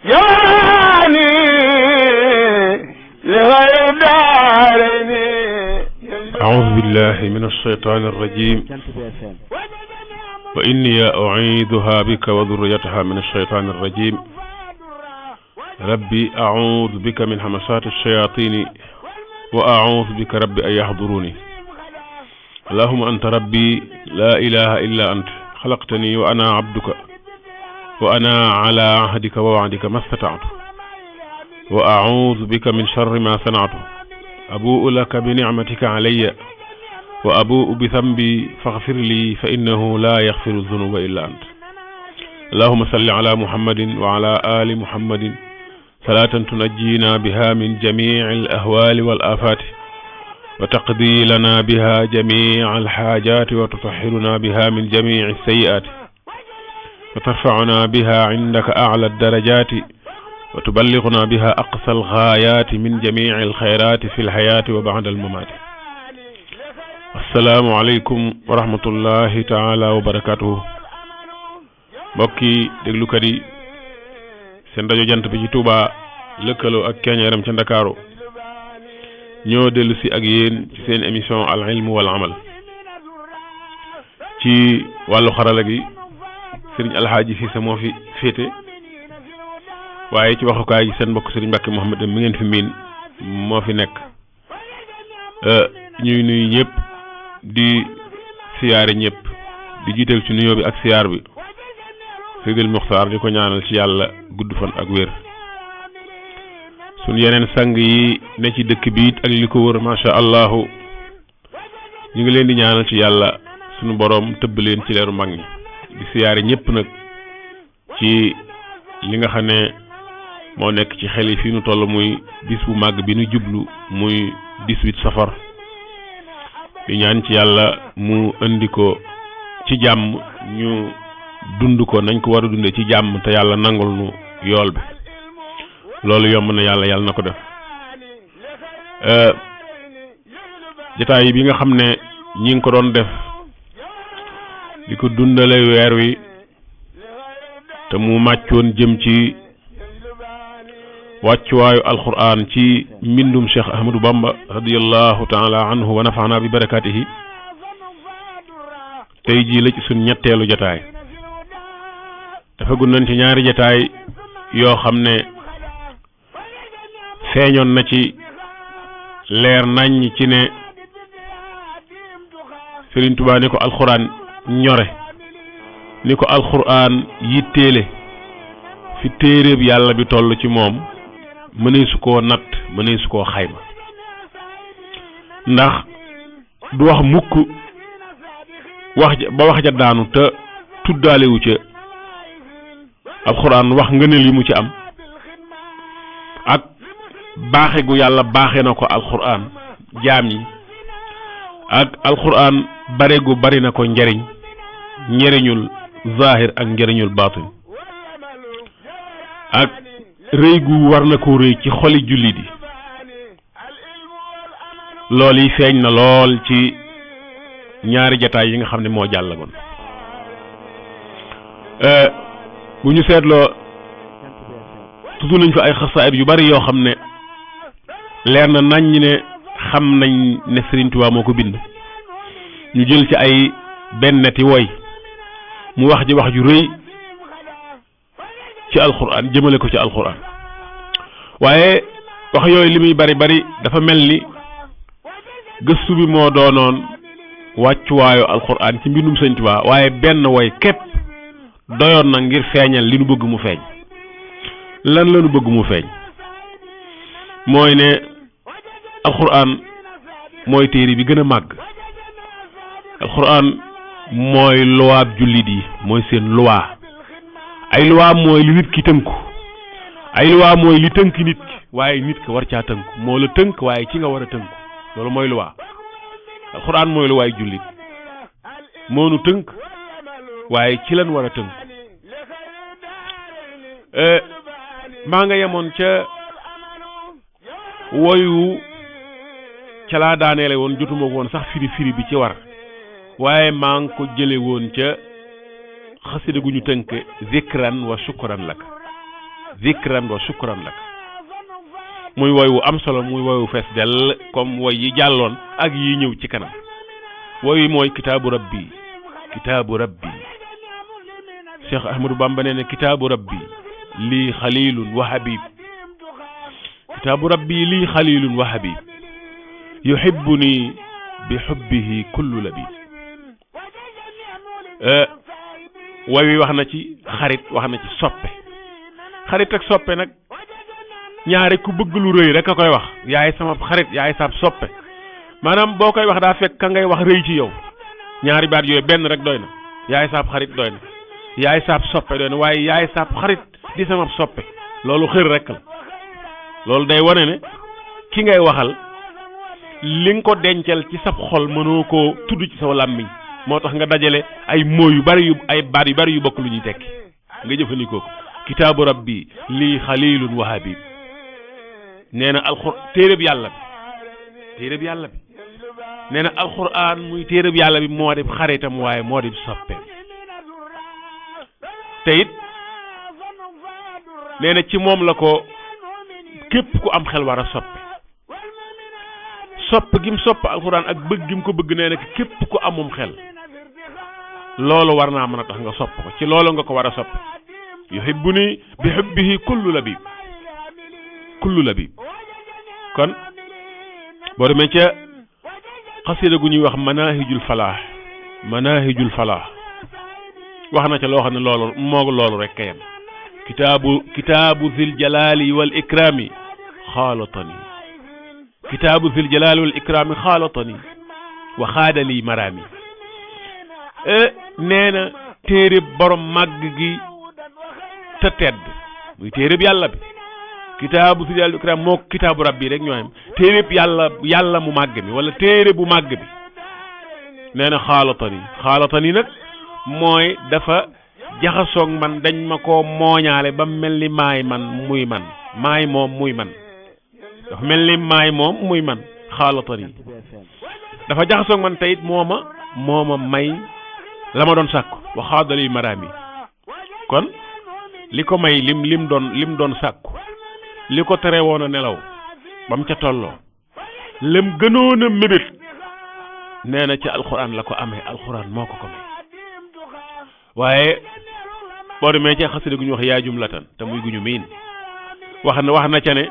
جواني لغير دارني. أعوذ بالله من الشيطان الرجيم وإني أعيذها بك وذريتها من الشيطان الرجيم. ربي أعوذ بك من همسات الشياطين وأعوذ بك ربي أن يحضروني. اللهم أنت ربي لا إله إلا أنت خلقتني وأنا عبدك وأنا على عهدك ووعدك ما استطعت وأعوذ بك من شر ما صنعت. أبوء لك بنعمتك علي وأبوء بذنبي فاغفر لي فإنه لا يغفر الذنوب إلا أنت. اللهم صل على محمد وعلى آل محمد صلاة تنجينا بها من جميع الأهوال والآفات وتقضي لنا بها جميع الحاجات وتطهرنا بها من جميع السيئات وترفعنا بها عندك أعلى الدرجات وتبلغنا بها أقصى الغايات من جميع الخيرات في الحياة وبعد الممات. السلام عليكم ورحمة الله تعالى وبركاته. mbokki déglukat yi seen rajo jant bi ci Touba lëkkaloo ak Keñeeram ca Ndakaaru ñoo dellu si ak yéen ci seen émission al ilm wal amal. ci wàllu xarala gi sëriñ Alxaaji Siise moo fi féete, waaye ci waxukaay gi seen mbokk sëriñ Mbàkke Muhammad mi ngeen fi miin moo fi nekk. ñuy nuyu ñëpp di siyaare ñëpp di jiital ci nuyoo bi ak siyaar bi Seydil Muxtaar di ko ñaanal ci yàlla gudd fan ak wér. suñ yeneen sang yi ne ci dëkk bi it ak li ko wër macha allahu ñu ngi leen di ñaanal ci yàlla suñu boroom tëbb leen ci leeru mag ñi. di siyaare ñëpp nag ci li nga xam ne moo nekk ci xel yi fi nu toll muy bis bu màgg bi nu jublu muy 18 safar. di ñaan ci yàlla mu indi ko ci jàmm ñu dund ko nañ ko war a dundee ci jàmm te yàlla nangul nu yool bi. loolu yomb na yàlla na ko def. jotaay bi nga xam ne ñi ngi ko doon def di ko dundale weer wi te mu màccoon jëm ci wàccuwaayu alquran ci mbindum Cheikh Ahmadou Bamba radiyallahu taala anhu wa nafaana bi barakatihi. tey jii la ci suñ ñetteelu jotaay. dafa gun nañ ci ñaari jotaay yoo xam ne feeñoon na ci leer nañ ci ne Sëriñ Tuubaa ni ko alquran ñore, ni ko alquran yitteele fi téeréeb yàlla bi toll ci moom mënee su koo natt mënee su koo xayma. ndax du wax mukk wax ja ba wax ja daanu te tuddaalewu ca alquran wax ngëneel yi mu ci am ak baaxe gu yàlla baaxe na ko alquran jaam yi ak alquran bare gu bari na ko njariñul zahir ak njariñul baatin ak rëy gu war na ko rëy ci xoli jullit yi. loolu yi feeñ na lool ci ñaari jataay yi nga xam ne moo jàllagoon. bu ñu seetloo tudd nañ fa ay xasaayid yu bari yoo xam ne leer na nañ ne xam nañ ne Sëriñ Tuubaa moo ko bind. ñu jël ci ay benneti woy mu wax ji wax ju rëy ci alquran jëmale ko ci alquran. waaye wax yooyu li muy bari bari dafa mel ni gëstu bi moo doonoon wàccuwaayu alquran ci mbindum Sëriñ Tuubaa, waaye benn woy képp doyoon na ngir feeñal li nu bëgg mu feeñ. lan la nu bëgg mu feeñ mooy ne alquran mooy téere bi gën a màgg. alquran mooy luwaab jullit yi, mooy seen luwaa. ay luwaa mooy li nit ki tënku, ay luwaa mooy li tënk nit ki, waaye nit ki war caa tënku. moo la tënk waaye ci nga war a tënku. loolu mooy luwaa. alquran mooy luwaay jullit, moo nu tënk waaye ci lan war a tënku. maa nga yemoon ca woyu ca laa daaneele woon, jotuma woon sax firi bi ci war, waaye maa ngi ko jële woon ca xasida gu ñu tënk zikran wa shukran lak. zikran wa shukran lak muy woy wu am solo muy woy wu fees dell comme woy yi jàlloon ak yi ñëw ci kanam woy mooy kitaabu rabbi Cheikh Ahmadou Bamba nee na kitaabu rabbi lii xalilun wa habib kitaabu rabbi lii xalilun wa habib yuhibbuni bi hubbihi kullu labib woy wi wax na ci xarit wax na ci soppe xarit ak soppe nag ñaare ku bëgg lu rëy rek a koy wax yaay sama xarit yaay sab soppe maanaam boo koy wax daa fekk ka ngay wax rëy ci yow ñaari baat yooyu benn rek doy na yaay sab xarit doy na yaay sab soppe doy na waaye yaay sab xarit di sama soppe loolu xër rek la loolu day wane ne ki ngay waxal li nga ko dencal ci sab xol mënoo koo tudd ci sa làmmiñ moo tax nga dajale ay moo yu bari yu ay baat yu bari yu bokk lu ñuy tekki nga jëfandikoo ko kitaabu rabbi lii xalilun wa habib nee na téereb yàlla bi nee na alquran muy téereb yàlla bi moo di xaritam waaye moo di soppeem te it nee na ci moom la ko képp ku am xel war a sopp gi mu sopp alquran ak bëgg gi mu ko bëgg nee na képp ku amum xel loolu war naa mën a tax nga sopp ko ci loolu nga ko war a sopp yuhibbuni bi hubbihi kullu labib kon boo demee ca xasida gu ñuy wax manahijul falaax wax na ca loo xam ne loolu rek kayam kitaabu zil jalali wal ikrami xaalatani wa xaadali marami nee na téereb borom màgg gi te tedd muy téereb yàlla bi kitaabu zil jalali wal ikram moo kitaabu rabbi rek ñoo am téereb yàlla mu màgg mi wala téere bu màgg bi nee na xaalatani nag mooy dafa jaxasoog man dañ ma koo mooñaale ba mel ni maay man muy man maay moom muy man dafa mel ni maay moom muy man xaalatani dafa jaxasoog man teyit mooma may la ma doon sàkku wa xaadali maraami kon li ko may lim doon sàkku li ko tere woon a nelaw ba mu ca tolloo lem gënoon a mébét nee na ci alxuraan la ko amee alxuraan moo ko may waaye boo demee ci xasida gu ñu wax yaa jumlatan te muy guñu miin wax na ca ne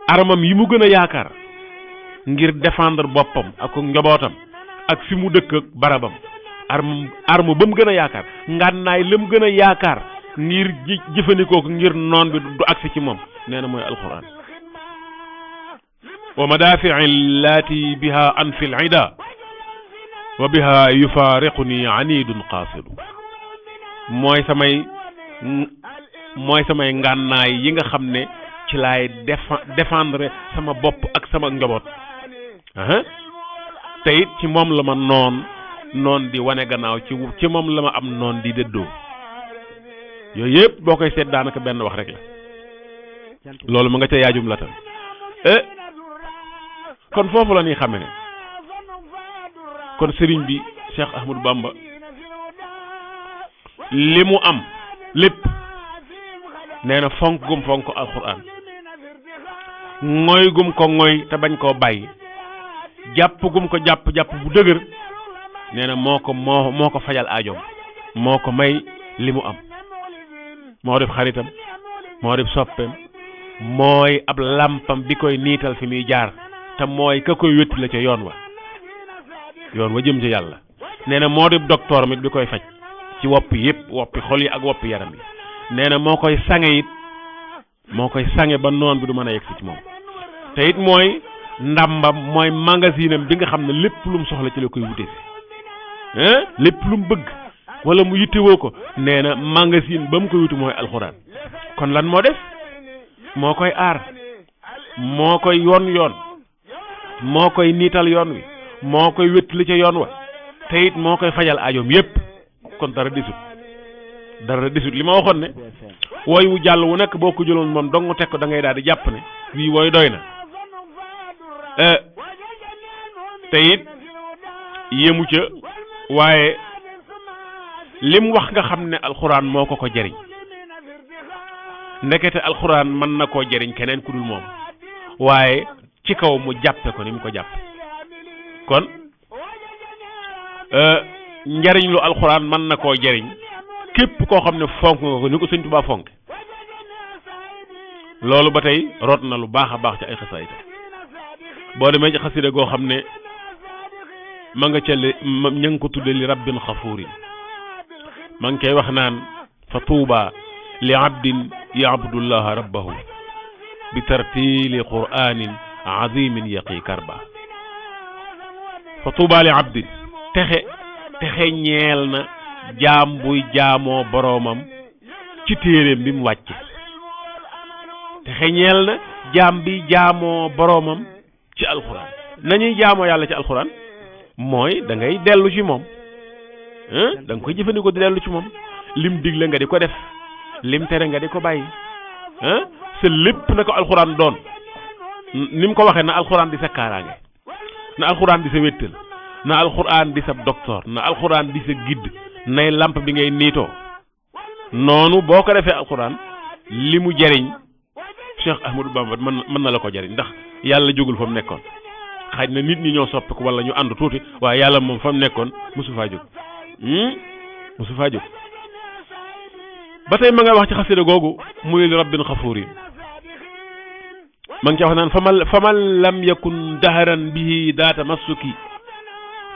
armam yi mu gën a yaakaar ngir défendre boppam ak njabootam ak fi mu dëkk ak barabam arme ba mu gën a yaakaar ngànnaay la mu gën a yaakaar ngir jëfandikoo ko ngir noon bi du agsi ci moom nee na mooy alxuraan wa madaafi'i llaati biha anfi l-ida wa biha yufaariquni anidun qaasidu mooy samay ngànnaay yi nga xam ne ci laay défendre sama bopp ak sama njaboot te it ci moom la ma noon di wane gannaaw ci moom la ma am noon di dëddoo yooyu yëpp boo koy seet daanaka benn wax rek la loolu mu nga ca yaajum la tam kon foofu la ñuy xame ne kon sëriñ bi Cheikh Ahmadou Bamba li mu am lépp nee na fonk gum fonk alxuraan ngoy gum ko ngoy te bañ koo bàyyi jàpp gum ko jàpp bu dëgër nee na moo ko fajal aajoom moo ko may li mu am moo def xaritam moo def soppeem mooy ab làmpam bi koy niital fi muy jaar te mooy ka koy wétti la ca yoon wa jëm ca yàlla nee na moo def docteur mit bi koy faj ci wopp yëpp woppi xol yi ak woppi yaram yi nee na moo koy sange ba noon bi du mën a yegg si ci moom te it mooy ndambam mooy magasin am bi nga xam ne lépp lu mu soxla ci la koy wute si lépp lu mu bëgg wala mu yittewoo ko nee na magasin ba mu koy wuti mooy alxuraan kon lan moo def moo koy aar moo koy yoon moo koy niital yoon wi moo koy wéttali ca yoon wa te it moo koy fajal aajoom yépp kon dara desut li ma waxoon ne wooy wu jàll wu nekk boo ko jëloon moom dong mu teg ko da ngay daal di jàpp ne wii wooy doy na te it yéemu ca waaye lim wax nga xam ne alxuraan moo ko jëriñ ndekete alxuraan mën na koo jëriñ keneen ku dul moom waaye ci kaw mu jàppe ko ni mu ko jàppe kon njariñ lu alxuraan mën na koo jëriñ képp koo xam ne fonk nga ko ni ko Sëñ Tuubaa fonk loolu ba tey rot na lu baax a baax ci ay xasaayid boo demee ci xasida goo xam ne ma nga ca ña ngi ko tudde li rabbin xafuurin ma ngi koy wax naan fa tuuba li abdin yabdullaha rabbahu bi tartili qur'anin azimin yaqi karba fa tuuba li abdin texe ñeel na jaam buy jaamoo boroomam ci téeréem bi mu wàcce texe ñeel na jaam bi jaamoo boroomam ci alxuraan nañuy jaamoo yàlla ci alxuraan mooy da ngay dellu ci moom da nga koy jëfandikoo di dellu ci moom lim digle nga di ko def lim tere nga di ko bàyyi sa lépp na ko alxuraan doon ni mu ko waxee na alxuraan di sa kaaraange na alxuraan di sa wéttal na alxuraan di sa docteur na alxuraan di sa guide nay lamp bi ngay niitoo noonu boo ko defee alxuraan li mu jëriñ Cheikh Ahmadou Bamba mën na la ko jëriñ ndax yàlla jógul fa mu nekkoon xaj na nit ñi ñoo soppi ko wala ñu ànd tuuti waaye yàlla moom fa mu nekkoon mosu faa jóg mosu faa jóg ba tey ma nga wax ci xasida googu muy li rabbin xafuurin ma ngi ci wax naan faman lam yakun daharan bihi daa tamassuki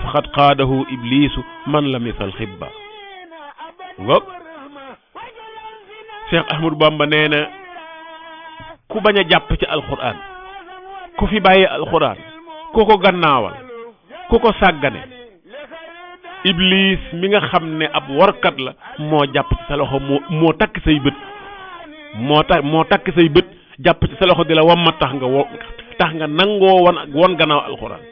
faqad qaadahu iblisu man lam yasal xibba ngoog Cheikh Ahmadou Bamba nee na ku bañ a jàpp ci alxuraan ku fi bàyyi alxuraan ku ko gannaawal ku ko sàggane iblis mi nga xam ne ab warkat la moo jàpp ci sa loxo moo takk say bët moo takk say bët jàpp ci sa loxo di la wamma tax nga nangoo won gannaaw alxuraan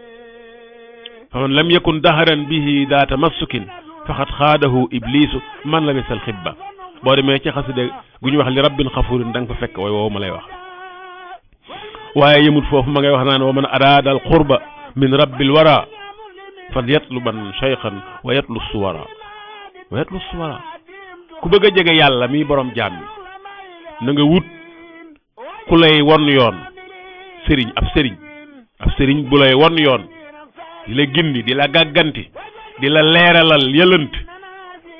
faman lam yakun daharan bihi daa tamassukin faqad xaadahu iblisu man lam yasal xibba boo demee ci xaside gu ñu wax li rabbin xafurin da nga fa fekk way woowu ma lay wax waaye yëmut foofu ma ngay wax naan wa man araada al qurba min rabbil wara fal yatluban shaykhan wa yatlu suwara ku bëgg a jege yàlla mi borom jaam mi na nga wut ku lay won yoon ab sëriñ bu lay won yoon di la gindi di la gàgganti di la leeralal yëlant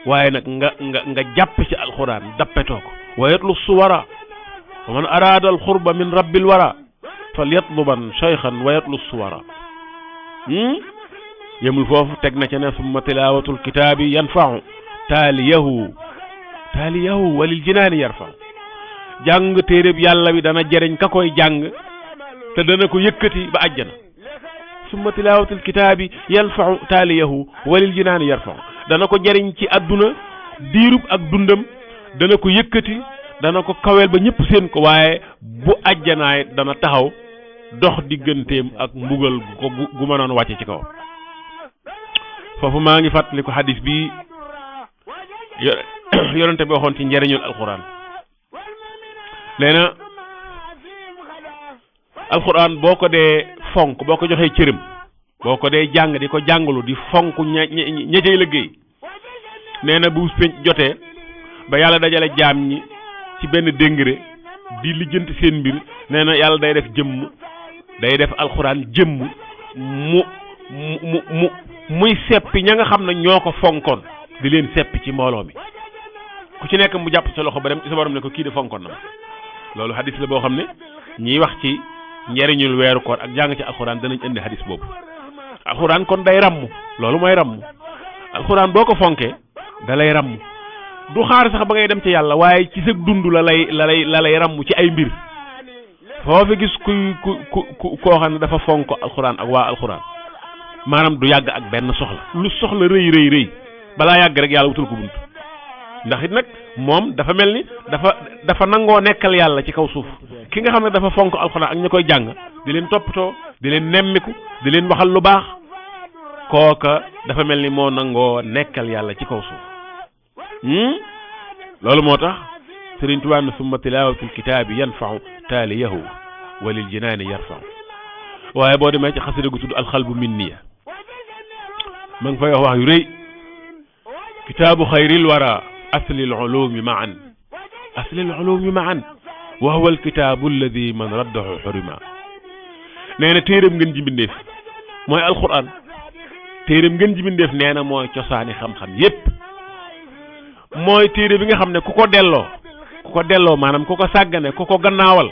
waaye nag nga jàpp ci alxuraan dappetoo ko wa yatlu suwara wa man araada al qurba min rabbil wara fal yatluban shaykhan wa yatlu suwara yemul foofu teg na ca ne summa tilaawatul kitaabi yanfa'u taaliyahu walil jinaani yarfa'u jàng téereb yàlla bi dana jëriñ ka koy jàng te dana ko yëkkati ba àjjana summa tilaawatul kitaabi yanfa'u taaliyahu walil jinaani yarfa'u dana ko jëriñ ci àdduna diirub ak dundam dana ko yëkkati dana ko kaweel ba ñëpp seen ko waaye bu àjjanaay dana taxaw dox digganteem ak mbugal gu mënoon wàcce ci kaw foofu maa ngi fàttali ko hadis bi yonente bi waxoon ci njëriñul alquran nee na alquran boo ko dee fonk boo ko joxee cërëm boo ko dee jàng di ko jàngalu di fonk ña cay liggéey nee na bu penc jotee ba yàlla dajale jaam ñi ci benn déngre di lijjanti seen mbir nee na yàlla day def alxuraan jëmm muy seppi ña nga xam ne ñoo ko fonkoon di leen seppi ci mbooloo mi ku ci nekk mu jàpp sa loxo ba dem ci sa borom ne ko kii de fonkoon na ma loolu hadis la boo xam ne ñiy wax ci njariñul weeru koor ak jàng ci alxuraan danañ indi hadis boobu alxuraan kon day ràmm loolu mooy ràmm alxuraan boo ko fonkee da lay ràmm du xaar sax ba ngay dem ci yàlla waaye ci sa dund la lay ràmm ci ay mbir foo fi gis koo xam ne dafa fonk alxuraan ak waa alxuraan maanaam du yàgg ak benn soxla lu soxla rëy balaa yàgg rek yàlla wutal ko bunt ndax it nag moom dafa mel ni dafa nangoo nekkal yàlla ci kaw suuf ki nga xam ne dafa fonk alxuraan ak ña koy jàng di leen toppatoo di leen nemmiku di leen waxal lu baax kooka dafa mel ni moo nangoo nekkal yàlla ci kaw suuf loolu moo tax Sëriñ Tuubaa ne summa tilaawatul kitaabi yanfa'u taaliyahu walil jinaani yarfa'u waaye boo demee ci xasida gu tudd alxalbu minniya ma ngi fay wax yu rëy kitaabu xayril wara aslil ulumi ma'an wa huwa alkitaabu alladi man raddahu xurima nee na téeram ngeen ji mbindeef mooy alquran téeram ngeen ji mbindeef nee na mooy cosaani xam-xam yépp mooy téere bi nga xam ne ku ko delloo maanaam ku ko sàggane ku ko gannaawal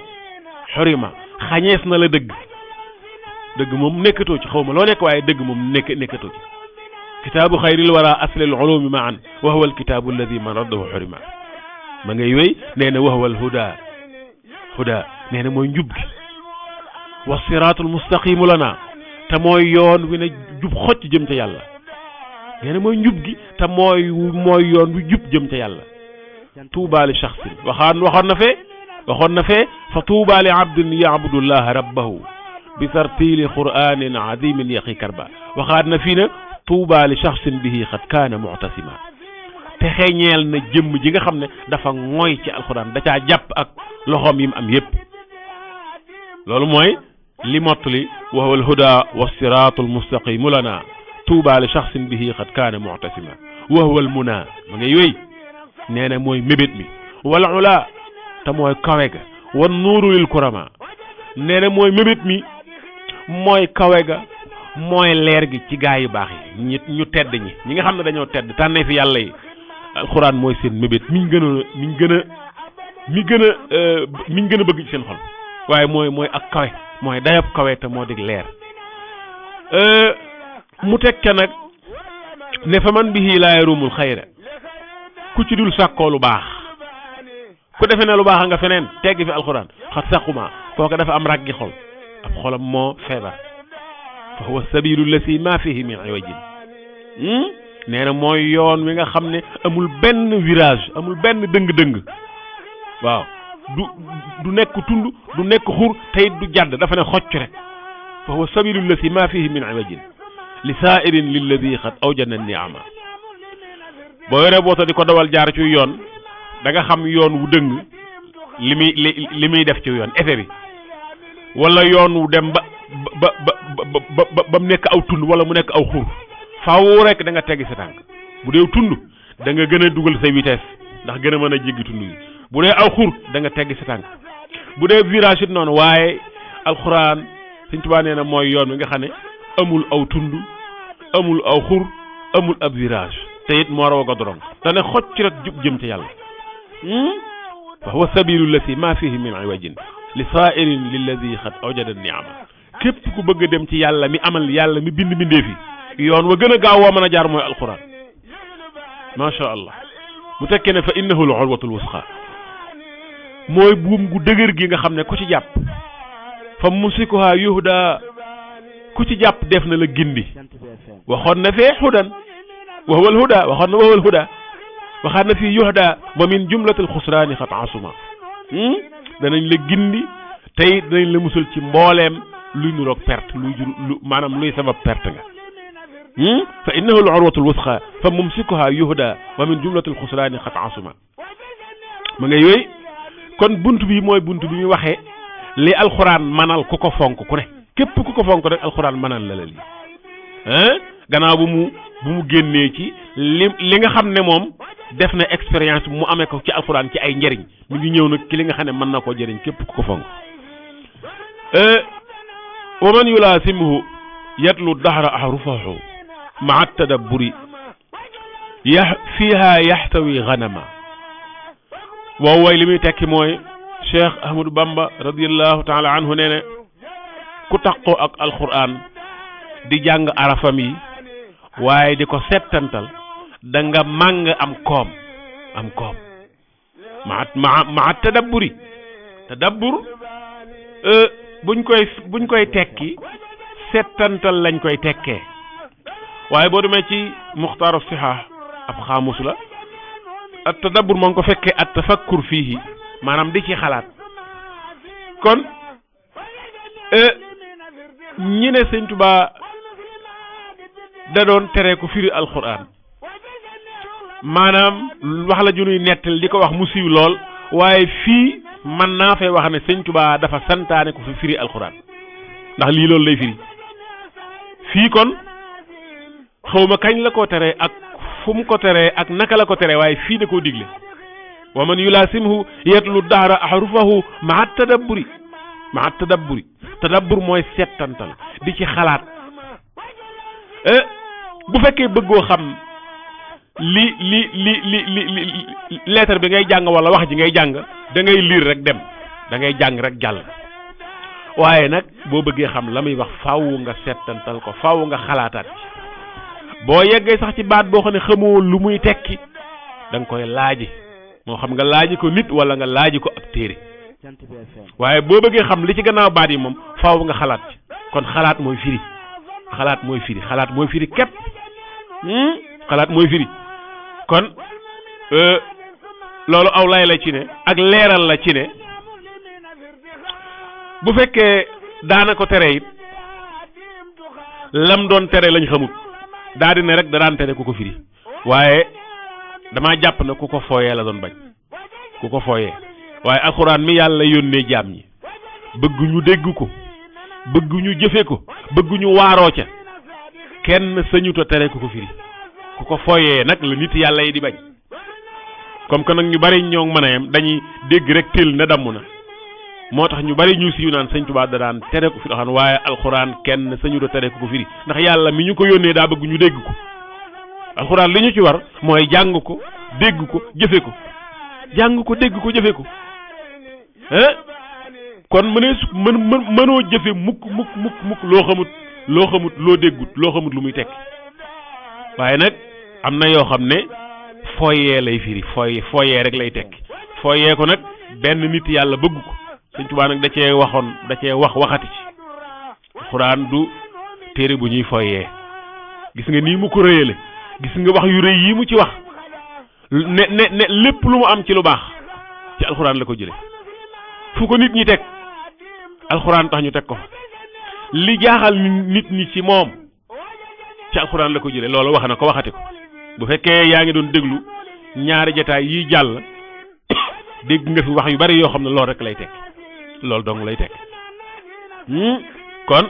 xurima xañees na la dëgg moom nekkatoo ci xaw ma loo nekk waaye dëgg moom nekkatoo ci kitaabu xayril wara aslil ulumi maan wa huwa alkitaabu alladi man raddahu xurima ma ngay wéy nee na wa huwa alhuda nee na mooy njub gi wa siraatul mustaqimu lana te mooy yoon wi ne jub xocc jëm ca yàlla nee na mooy njub gi te mooy yoon wi jub jëm ca yàlla tuuba li shaxsin waxoon na fee fa tuuba li abdin yaabudullaha rabbahu bi tartili quranin azimin yaqi karba waxaat na fii na tuuba li shaxsin bihi xad kaana muctasima te xeeñeel na jëmm ji nga xam ne dafa ngoy ci alquran da caa jàpp ak loxoom yi mu am yépp loolu mooy li mottali wa huwa alhuda wa siraatu almustaqimu lana tuuba li shaxsin bihi xad kaana muctasima wa huwa almuna ma ngay wéy nee na mooy mébét mi wal ula te mooy kawe ga wan nuuru lil kurama nee na mooy mébét mi mooy kawe ga mooy leer gi ci gaa yu baax yi ñu tedd ñi nga xam ne dañoo tedd tànnee fi yàlla yi alxuraan mooy seen mébét miñ gën a bëgg ci seen xol waaye mooy ak kawe mooy dayab kawe te moo dig leer mu teg ca nag ne fa man bihi laa yarumul xayra ku ci dul sàkkoo lu baax ku defe ne lu baax nga feneen tegg fi alxuraan xat saquma kooku dafa am raggi xol ab xolam moo feebar fa huwa sabilu lasi ma fihi min iwajin nee na mooy yoon wi nga xam ne amul benn virage amul benn dëng-dëng waaw du nekk tund du nekk xur tey du jàdd dafa ne xocc rek fa huwa sabilu lasi ma fihi min iwajin li sairin lilladi xat awjana niama boo yoree boota di ko dawal jaar ci yoon da nga xam yoon wu dëng li muy def ci yoon effet bi wala yoon wu dem ba mu nekk aw tund wala mu nekk aw xur faaw rek da nga teggi sa tànk bu dee tund da nga gën a dugal sa vitesse ndax gën a mën a jéggi tund yi bu dee aw xur da nga teggi sa tànk bu dee virage it noonu waaye alxuraan Sëñ Tuubaa nee na mooy yoon wi nga xam ne amul aw tund amul aw xur amul ab virage te it moo raw a godorong dane xocc rek jub jëm ci yàlla fa huwa sabilu lati ma fihi min iwajin li sairin lilladi xat awjada niama képp ku bëgg a dem ci yàlla mi amal yàlla mi bind bindee fi yoon wa gën a gaaw woo mën a jaar mooy alquran macha allah mu tekkee ne fa innahu l urwatul wusqa mooy buum gu dëgër gi nga xam ne ku ci jàpp fa musikuha yuhda ku ci jàpp def na la gindi waxoon na fee hudan wa huwa al huda waxoon na wa huwa al huda waxaat na fii yuhda wa min jumlatil xusraani xat asuma danañ la gindi tey danañ la musal ci mbooleem luy nuroog perte luy jur maanaam luy sabab perte nga fa innahu al urwatul wusqa fa mumsikuha yuhda wa min jumlatil xusraani xat asuma ma ngay yooyu kon bunt bi mooy bunt bi ñu waxee li alxuraan manal ku ko fonk ku ne képp ku ko fonk rek alxuraan manal la lii gannaaw bu mu génnee ci li nga xam ne moom def na expérience mu amee ko ci alxuraan ci ay njëriñ mi ngi ñëw nag ci li nga xam ne mën na koo jëriñ képp ku ko fonk wa man yulaasimuhu yatlu dahra ahrufahu maa tadabburi fiha yaxtawi ganama wow way li muy tekki mooy Cheikh Ahmadou Bamba radiallahu taala anhu nee ne ku taqoo ak alxuraan di jàng arafam yi waaye di ko settantal da nga màng am koom ma tadabburi tadabbur buñ koy tekki settantal lañ koy tekkee waaye boo demee ci muxtaaru siha ab xaamus la at tadabbur moo ngi ko fekkee at tafakkur fiihi maanaam di ci xalaat kon ñi ne Sëñ Tuubaa da doon tere ko firi alxuraan maanaam wax la junuy nettal di ko wax mu siiw lool waaye fii man naa fay wax ne Sëñ Tuubaa dafa santaane ko fi firi alxuraan ndax lii loolu lay firi fii kon xawma kañ la ko teree ak fu mu ko teree ak naka la ko teree waaye fii da koo digle wa man yulasimhu yatlu dahra ahrufahu maa tadabburi tadabbur mooy settantal di ci xalaat bu fekkee bëggoo xam li lettre bi ngay jàng wala wax ji ngay jàng da ngay lire rek dem da ngay jàng rek jàll waaye nag boo bëggee xam la muy wax faaw nga settantal ko faaw nga xalaataat boo yeggee sax ci baat boo xam ne xamoo lu muy tekki da nga koy laaji moo xam nga laaji ko nit wala nga laaji ko ab téere waaye boo bëggee xam li ci gannaaw baat yi moom faaw nga xalaat ci kon xalaat mooy firi xalaat mooy firi képp xalaat mooy firi kon loolu aw lay la ci ne ak leeral la ci ne bu fekkee daana ko tere it lam doon tere lañ xamut daa di ne rek da daan tere ku ko firi waaye damaa jàpp na ku ko fooyee la doon bañ ku ko fooyee waaye alxuraan mi yàlla yónnee jaam ñi bëgg ñu dégg ko bëgg ñu jëfe ko bëgg ñu waaroo ca kenn sañuta tere ku ko firi ku ko fooyee nag la nit yàlla yi di bañ comme que nag ñu bari ñoo mën a yem dañuy dégg rek teel ne damm na moo tax ñu bari ñu siiw naan sëñ Tuubaa da daan tere ko fi doxaan waaye alxuraan kenn sañuta tere ku ko firi ndax yàlla mi ñu ko yónnee daa bëgg ñu dégg ko alxuraan li ñu ci war mooy jàng ko dégg ko jëfe ko jàng ko dégg ko jëfe ko kon mënoo jëfe mukk loo xamut loo déggut loo xamut lu muy tekki waaye nag am na yoo xam ne fooyee lay firi fooyee rek lay tekki fooyee ko nag benn nit yàlla bëgg ko Sëñ Tuubaa nag da cee waxati ci alxuraan du téere bu ñuy fooyee gis nga nii mu ko rëyale gis nga wax yu rëy yi mu ci wax ne lépp lu mu am ci lu baax ci alxuraan la ko jële fu ko nit ñi teg alxuraan tax ñu teg ko li jaaxal nit ñi ci moom ci alxuraan la ko jële loolu wax na ko waxati ko bu fekkee yaa ngi doon déglu ñaari jataay yi jàll dégg nga fi wax yu bari yoo xam ne loolu rek lay teg loolu dong lay teg kon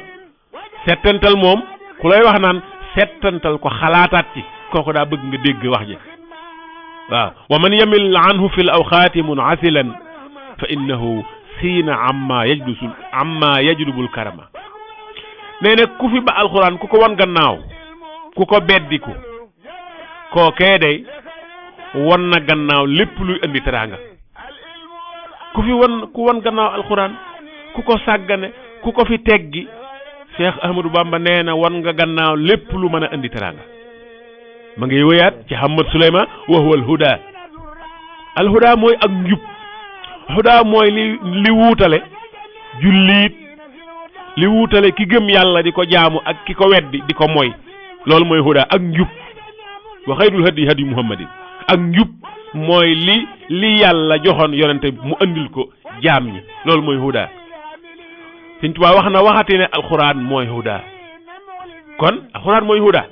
settantal moom ku lay wax naan settantal ko xalaataat ci kooku daa bëgg nga dégg wax ji waaw wa man yamil anhu fi l awqaati munasilan fa innahu siina amma yajdubul karama nee na ku fi ba alxuraan ku ko wan gannaaw ku ko beddiku kookee day wan na gannaaw lépp luy indi teraanga ku wan gannaaw alxuraan ku ko sàggane ku ko fi teggi Cheikh Ahmadou Bamba nee na wan nga gannaaw lépp lu mën a indi teraanga ma ngi wéyaat ci Hamad Suleyman wa huwa alhuda alhuda mooy ak njub huda mooy li wuutale jullit li wuutale ki gëm yàlla di ko jaamu ak ki ko weddi di ko moy loolu mooy huda ak njub wa xayrul hadi hadi muhammadin ak njub mooy li yàlla joxoon yonente mu andil ko jaam ñi loolu mooy huda Sëñ Tuubaa wax na waxati ne alxuraan mooy huda kon alxuraan mooy huda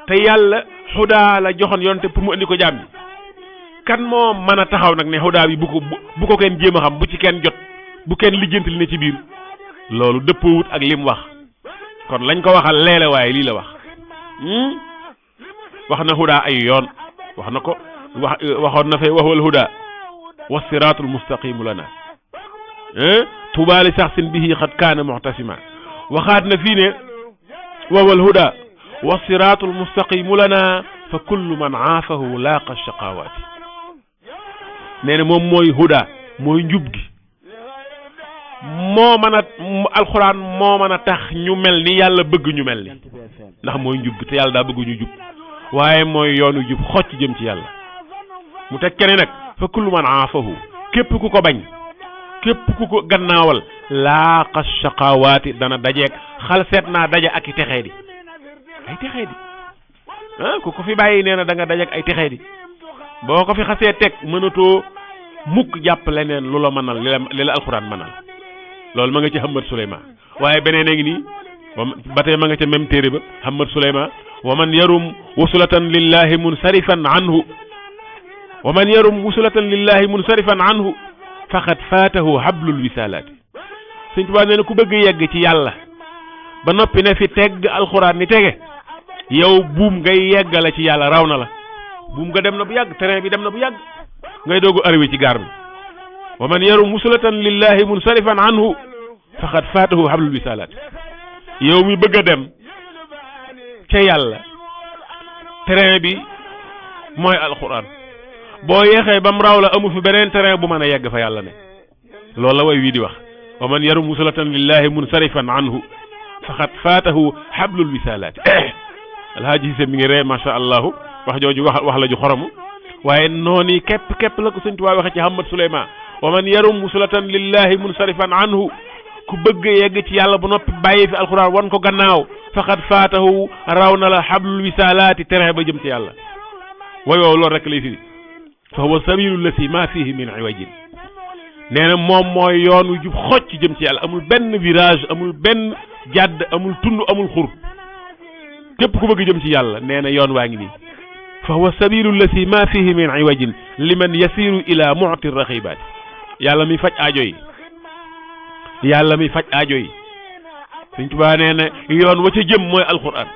te yàlla huda la joxoon yonente pour mu andi ko jaam ñi kan moo mën a taxaw nag ne huda bi bu ko kenn jéem a xam bu ci kenn jot bu kenn lijjanti li ne ci biir loolu dëppoowut ak lim wax kon lañ ko waxal leele waaye lii la wax wax na huda ay yoon wax na ko waxoon na fee waxwal huda wa siraatul mustaqimu lana tubaali saxsin bihi xad kaana muxtasima waxaat na fii ne waxwal huda wa siraatul mustaqimu lana fa kullu man aafahu laaqa shaqawaati nee na moom mooy huda mooy njub gi moo mën a alxuraan moo mën a tax ñu mel ni yàlla bëgg ñu mel ni ndax mooy njub gi te yàlla daa bëgg ñu jub waaye mooy yoonu jub xocc jëm ci yàlla mu teg keneen nag fa kullu man aafahu képp ku ko bañ képp ku ko gannaawal laaqa shaqawaati dana dajeeg xal seet naa daje ak i texee di ay texee di ku ko fi bàyyi nee na da nga dajeeg ay texee di boo ko fi xasee teg mënatoo mukk jàpp leneen lu la mënal li la alxuraan mënal loolu ma nga ci Hamad Suleyman waaye beneen a ngi nii ba tey ma nga ca même téere ba Hamad Suleyman wa man yarum wusulatan lillahi munsarifan anhu wa man yarum wusulatan lillahi munsarifan anhu faqad faatahu hablul wisalaati Sëñ Tuubaa nee na ku bëgg yegg ci yàlla ba noppi ne fi tegg alxuraan ni tege yow buum ngay yeggale ci yàlla raw na la buum nga dem na bu yàgg terrain bi dem na bu yàgg ngay doogu arrivé ci gaar bi wa man yaru muslatan lillahi munsarifan anhu faqad faatahu hablul wisaalaat yow mi bëgg a dem ca yàlla terrain bi mooy alquran boo yeexee ba mu raw la amu fi beneen terrain bu mën a yegg fa yàlla ne loolu la way wii di wax wa man yaru muslatan lillahi munsarifan anhu faqad faatahu hablul wisaalaat alhaaji Cissé mi ngi ree macha allahu wax jooju wax la ju xoromu waaye noonu képp la ko Sëñ Tuubaa waxe ci Hamad Suleymaan wa man yarum muslatan lillahi munsarifan anhu ku bëgg yegg ci yàlla bu noppi bàyyi fi alquran wan ko gannaaw faqad faatahu raw na la hablul wisaalaati terrain ba jëm ci yàlla way woow loolu rek lay firi fa huwa sabilu lati ma fihi min iwajin nee na moom mooy yoon wu jub xocc jëm ci yàlla amul benn virage amul benn jàdd amul tund amul xur képp ku bëgg jëm ci yàlla nee na yoon waa ngi nii fa huwa sabilu lati ma fihi min iwajin liman yasiru ila mu'ti raxibaati yàlla mi faj aajo yi yàlla mi faj aajo yi Sëñ Tuubaa nee na yoon wa ca jëm mooy alquran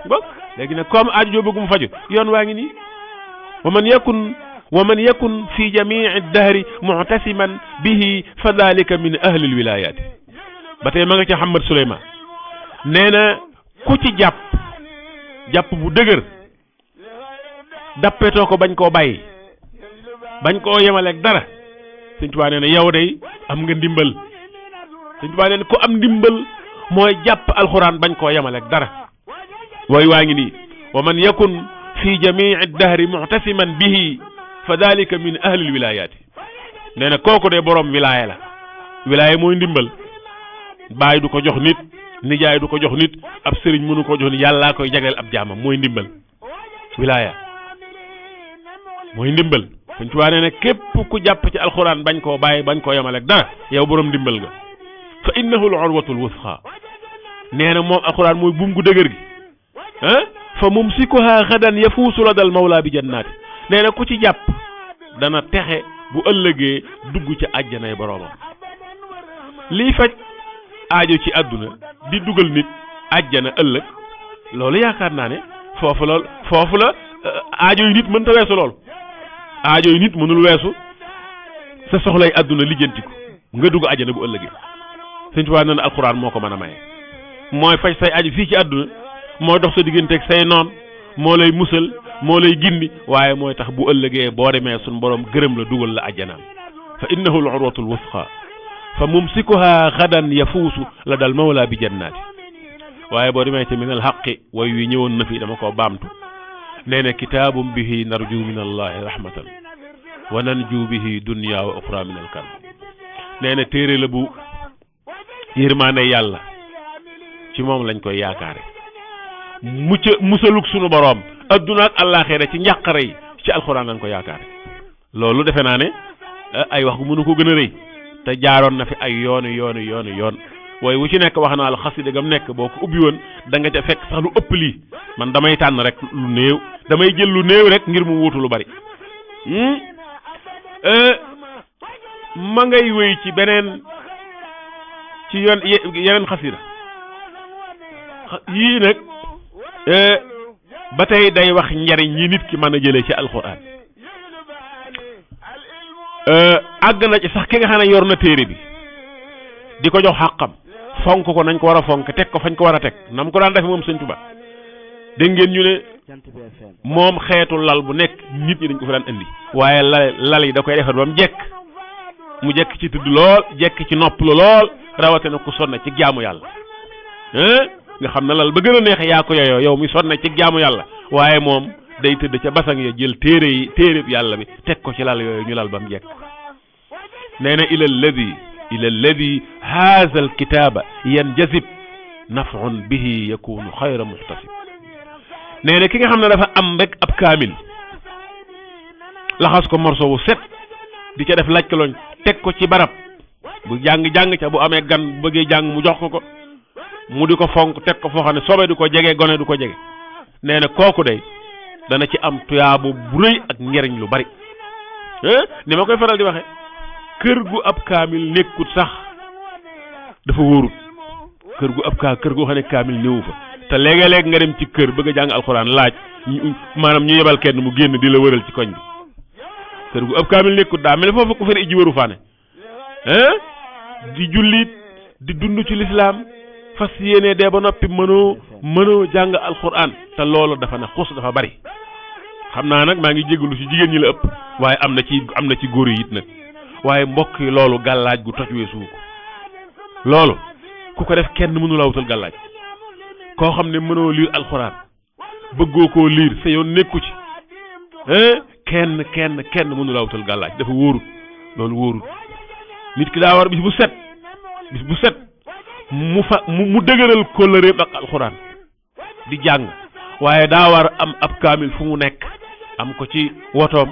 bon léegi nag comme aajo joo bëgg mu faju yoon waa ngi nii wa man yakun fi jamii dahri mu'tasiman bihi fa dalika min ahli alwilayaati ba tey ma nga ca Hamad Suleymaan nee na ku ci jàpp bu dëgër dappetoo ko bañ koo bàyyi bañ koo yemaleeg dara Sëñ Tuubaa nee na yow day am nga ndimbal Sëñ Tuubaa nee na ku am ndimbal mooy jàpp alxuraan bañ koo yemaleeg dara way waa ngi nii wa man yakun fi jamii dahri mu'tasiman bihi fa dalika min ahli alwilayaati nee na kooku de borom wilaaya la wilaaya mooy ndimbal baay du ko jox nit nijaay du ko jox nit ab sëriñ mënu ko jox nit yàllaa koy jagleel ab jaamam mooy ndimbal wilaaya mooy ndimbal Sëñ Tuubaa nee na képp ku jàpp ci alxuraan bañ koo bàyyi bañ koo yemaleeg dara yow borom ndimbal nga fa innahu al urwatul wusqa nee na moom alxuraan mooy buum gu dëgër gi fa mumsikuha xadan yafuusu ladal mawla bi jannaati nee na ku ci jàpp dana texe bu ëllëgee dugg ci àjjanay boroomam lii faj aajo ci àdduna di dugal nit àjjana ëllëg loolu yaakaar naa ne foofu la aajo yi nit mënta weesu lool aajo yi nit mënul weesu sa soxlay àdduna lijjantiku nga dugg àjjana bu ëllëgee Sëñ Tuubaa nee na alxuraan moo ko mën a maye mooy faj say aajo fii ci àdduna mooy dox sa digganteeg say noon moo lay musal moo lay gindi waaye mooy tax bu ëllëgee boo demee suñ borom gërëm la dugal la àjjanaam fa innahu al urwatul wusqa fa mumsikuha xadan yafuusu la dal mawla bi jannaati waaye boo demee ci min al xaqi way wi ñëwoon na fi dama koo baamtu nee na kitaabum bihi narju min allahi rahmatan wa nanju bihi dunya wa uxra min al karb nee na téere la bu yërmaane yàlla ci moom lañ koy yaakaare musaluk sunu boroom adduna ak àllaaxira ci njàqare yi ci alxuraan lañ ko yaakaare loolu defe naa ne ay wax gu mënu ko gën a rëy te jaaroon na fi ay yoon waaye wu ci nekk wax naa la xasida gam nekk boo ko ubbi woon da nga ca fekk sax lu ëpp lii man damay tànn rek lu néew damay jël lu néew rek ngir mu wuutu lu bari ma ngay wéy ci beneen ci yeneen xasida yii nag ba tey day wax njariñ yi nit ki mën a jëlee ci alxuraan àgg na ci sax ki nga xam ne yor na téere bi di ko jox xàqam fonk ko nañ ko war a fonk teg ko fañ ko war a teg nam ko daan defe moom Sëñ Tuubaa dégg ngeen ñu ne moom xeetu lal bu nekk nit ñi dañ ko fa daan indi waaye lal yi da koy defar ba mu jekk ci tëdd lool jekk ci noppalu lool rawatina ku sonn ci jaamu yàlla nga xam ne lal ba gën a neex yaa ko yooyoo yow mi sonn ci jaamu yàlla waaye moom day tëdd ca basang ya jël téere yàlla bi teg ko ci lal yooyu ñu lal ba mu jekk nee na ila alladi haza alkitaba yanjazib naf'un bihi yakunu xayra muhtasib nee na ki nga xam ne dafa am rek ab kaamil laxas ko morso wu set di ca def lajkaloñ teg ko ci barab bu jàng ca bu amee gan bu bëggee jàng mu jox ko mu di ko fonk teg ko foo xam ne sobe du ko jege gone du ko jege nee na kooku day dana ci am tuyaabo bu rëy ak njariñ lu bari ni ma koy faral di waxe kër gu ab kaamil nekkut sax dafa wóorut kër goo xam ne kaamil néewu fa te léeg-léeg nga dem ci kër bëgg a jàng alxuraan laaj maanaam ñu yebal kenn mu génn di la wëral ci koñ bi kër gu ab kaamil nekkut daa mel foofu ko fere iji waru faane di jullit di dund ci lislaam fas yéene dee ba noppi mënoo jàng alquran te loolu dafa ne xus dafa bari xam naa nag maa ngi jégalu ci jigéen ñi la ëpp waaye am na ci góor yi it nag waaye mbokk yi loolu gàllaaj gu toj weesu ko loolu ku ko def kenn mënu la wutal gàllaaj koo xam ne mënoo liir alxuraan bëggoo koo liir sa yoon nekku ci kenn mënu la wutal gàllaaj dafa wóorut loolu wóorut nit ki daa war bis bu set mu dëgëral kóllëreem ak alxuraan di jàng waaye daa war am ab kaamil fu mu nekk am ko ci wotoom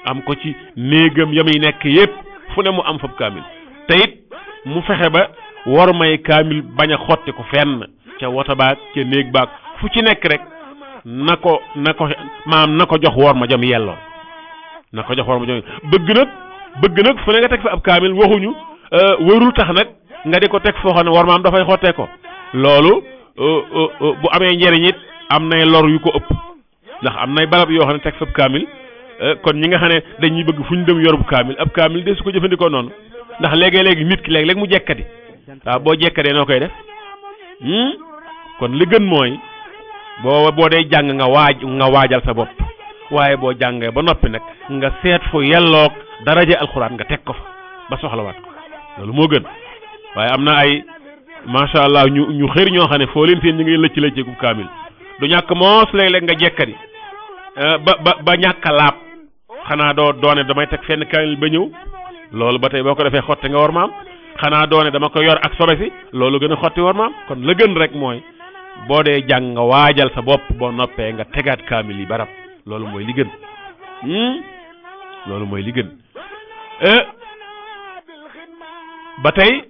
am ko ci néegam yamuy nekk yépp fu ne mu am fab kaamil te it mu fexe ba war may kaamil bañ a xotti ko fenn ca woto baag ca néeg baag fu ci nekk rek na ko jox war ma jam yelloo na ko jox war ma jam bëgg nag fu ne nga teg fa ab kaamil waxuñu warul tax nag nga di ko teg foo xam ne war ma am dafay xottee ko loolu bu amee njëriñ it am nay lor yu ko ëpp ndax am nay barab yoo xam ne teg fa ab kaamil kon ñi nga xam ne dañuy bëgg fu ñu dem yor bu kaamil ab kaamil de su ko jëfandikoo noonu ndax léegi nit ki léeg-léeg mu jekkadi waaw boo jekkadee noo koy def kon li gën mooy boo dee jàng nga waajal sa bopp waaye boo jàngee ba noppi nag nga seet fu yelloog daraje alxuraan nga teg ko fa ba soxlawaat ko loolu moo gën waaye am na ay macha allah ñu xëri ñoo xam ne foo leen seen ñi ngay lëcc ku kaamil du ñàkk moos léeg-léeg nga jekkadi ba ñàkk a laab xanaa doone damay teg fenn kaamil ba ñëw loolu ba tey boo ko defee xotti nga war maam xanaa doone dama ko yor ak sobe si loolu gën a xotti war maam kon la gën rek mooy boo dee jàng nga waajal sa bopp boo noppee nga tegaat kaamil yi barab loolu mooy li gën loolu mooy li gën ba tey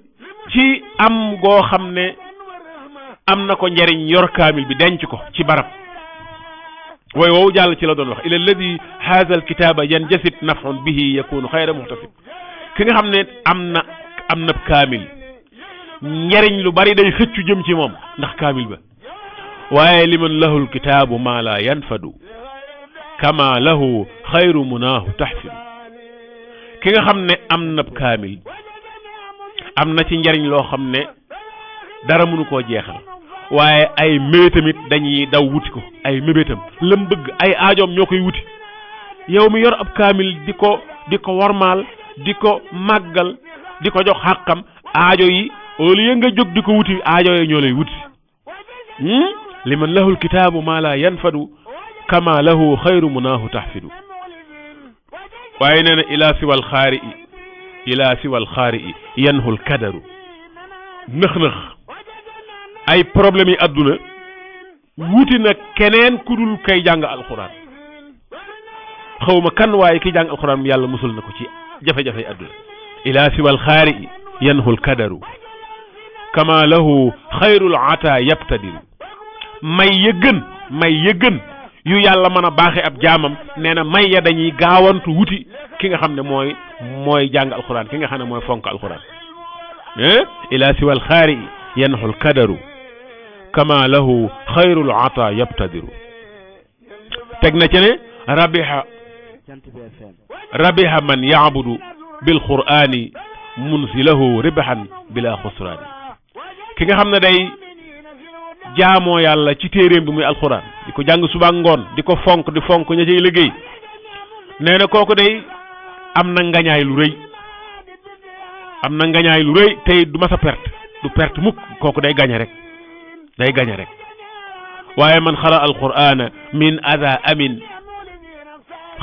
ci am goo xam ne am na ko njariñ yor kaamil bi denc ko ci barab way woowu jàll ci la doon wax ila alladi haza alkitaba yanjasib naf'un bihi yakunu xayra muhtasib ki nga xam ne am na kaamil njariñ lu bari day xëccu jëm ci moom ndax kaamil ba waaye liman lahu alkitabu ma la yanfadu kama lahu xayru munaahu tahfidu ki nga xam ne am na kaamil am na ci njariñ loo xam ne dara mënu koo jeexal waaye ay mébétam it dañuy daw wuti ko ay mébétam lam bëgg ay aajoom ñoo koy wuti yow mi yor ab kaamil di ko warmaal di ko màggal di ko jox xàqam aajo yi au lieu nga jóg di ko wuti aajo yi ñoo lay wuti liman lahu alkitaabu ma la yanfadu kama lahu xayru munaahu tahfidu waaye nee na ila siwal xaari i yanhul kadaru nëx-nëx ay problème yi adduna wuti na keneen ku dul kay jàng alxuraan xawma kan waaye ki jàng alxuraan yàlla musul na ko ci jafe-jafe adduna ila siwal xaari i yanhul kadaru kama lahu xayrul ata yabtadiru may ya gën yu yàlla mën a baaxe ab jaamam nee na may ya dañuy gaawantu wuti ki nga xam ne mooy jàng alxuraan ki nga xam ne mooy fonk alxuraan ila siwal xaari yanhul kadaru kama lahu xayrul ata yabtadiru teg na ci ne rabiha man yaabudu bil qur'ani munzilahu ribahan bila xusraani ki nga xam ne day jaamoo yàlla ci téeréem bi muy alxuraan di ko jàng suba ngoon di ko fonk ña cay liggéey nee na kooku day am na ngañaay lu rëy tey du mas a perte du perte mukk kooku day gañe rek waaye man xara alqur'ana min ada amin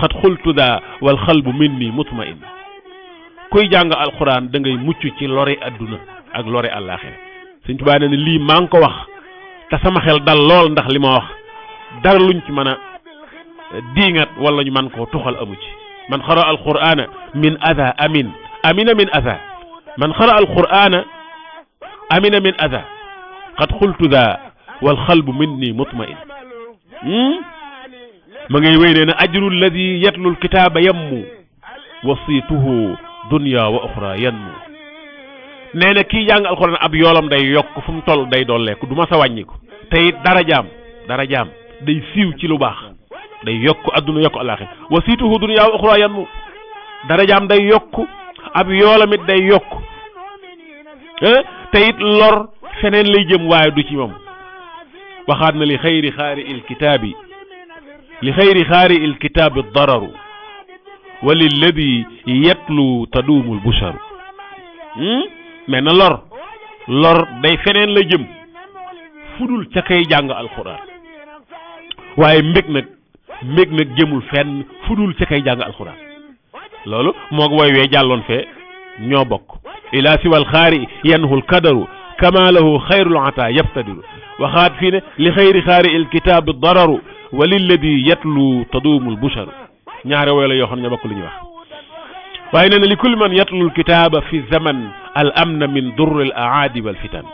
xat xultu daa wal xalbu minni mutmain kuy jàng alqur'an da ngay mucc ci lori adduna ak lori àllaaxira Sëñ Tuubaa ne lii maa ngi ko wax te sama xel dal lool ndax li ma wax dara luñ ci mën a diingat wala ñu man koo tuxal amu ci man xara alqur'ana min ada amina min ada man xara alqur'ana amina min ada qad xultu daa wal xalbu minni mutmain ma ngay wéy nee na ajru alladi yatlu alkitaba yammu wasituhu dunya wa oxra yanmu nee na kii jàng alxuraan ab yoolam day yokk fu mu toll day dolleeku du ma sa wàññi ko te it darajaam day siiw ci lu baax day yokk adduna yokk alaaxir wasituhu dunya wa oxra yanmu darajaam day yokk ab yoolamit day yokk te it lor feneen lay jëm waaye du ci moom waxaat na li xayri xaari il kitaabi dararu wa lilladi yatlu taduumul busharu mais na lor day feneen la jëm fudul ca kay jàng alxuraan waaye mbég nag jëmul fenn fudul ca kay jàng alxuraan loolu moo ko woy wee jàlloon fee ñoo bokk ila siwal xaari yanhul kadaru kama lahu xayrul ata yabtadiru waxaat fii ne li xayri xaari il kitaabi dararu wa lilladi yatlu taduumul busharu ñaare woy la yoo xam ne ñoo bokk lu ñuy wax waaye nee na li kulli man yatlu lkitaaba fi zaman al amna min durri al aadi wal fitan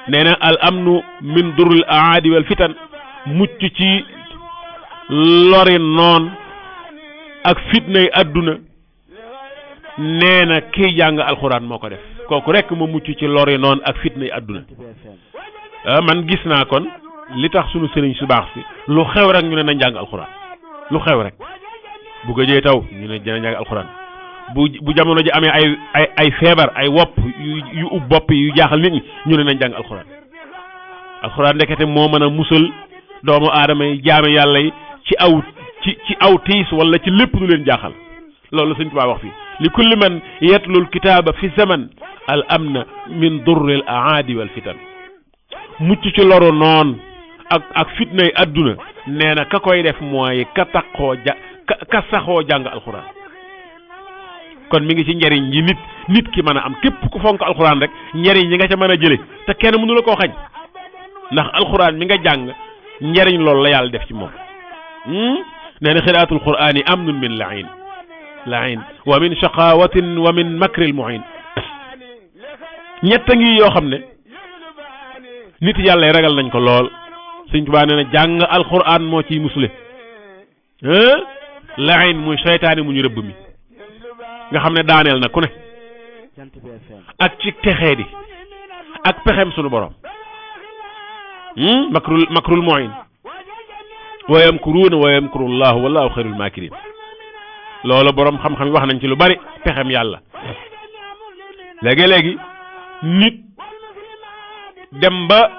nee na al amnu min durri al aadi wal fitan mucc ci lori noon ak fitnay adduna nee na kii jàng alxuraan moo ko def kooku rek ma mucc ci lori noon ak fitnay adduna man gis naa kon li tax sunu sëriñ su baax si lu xew rek ñu ne nañ jàng alxuraan lu xew rek bu gëjee taw ñu ne dina jàng alxuraan bu jamono ji amee ay feebar ay wopp yu ub bopp yu jaaxal nit ñi ñu ne nañ jàng alxuraan ndekete moo mën a musal doomu aadama yi jaame yàlla yi ci aw tiis wala ci lépp lu leen jaaxal loolu Sëñ Tuubaa wax fii li kulli man yatlul kitaaba fi zaman al amna min durri al aadi wal fitan mucc ci loru noon ak fitnay adduna nee na ka koy def mooy ka saxoo jàng alxuraan kon mi ngi ci njariñ yi nit ki mën a am képp ku fonk alxuraan rek njariñ yi nga ca mën a jële te kenn mënu la koo xañ ndax alxuraan mi nga jàng njariñ loolu la yàlla def ci moom nee na xiraatul qur'aani amnun min lain wa min shaqawatin wa min makril muhin ñett ngi yoo xam ne nit yàlla ragal nañ ko lool Sëñ Tuubaa nee na jàng alxuraan moo ciy musle lain muy seytaane mu ñu rëbb mi nga xam ne daaneel na ku ne ak ci texee di ak pexem sunu borom makrul muhin wa yamkuruuna wa yamkurullahu wallahu xayrul makirin loolu borom xam-xam wax nañ ci lu bari pexem yàlla léegi nit dem ba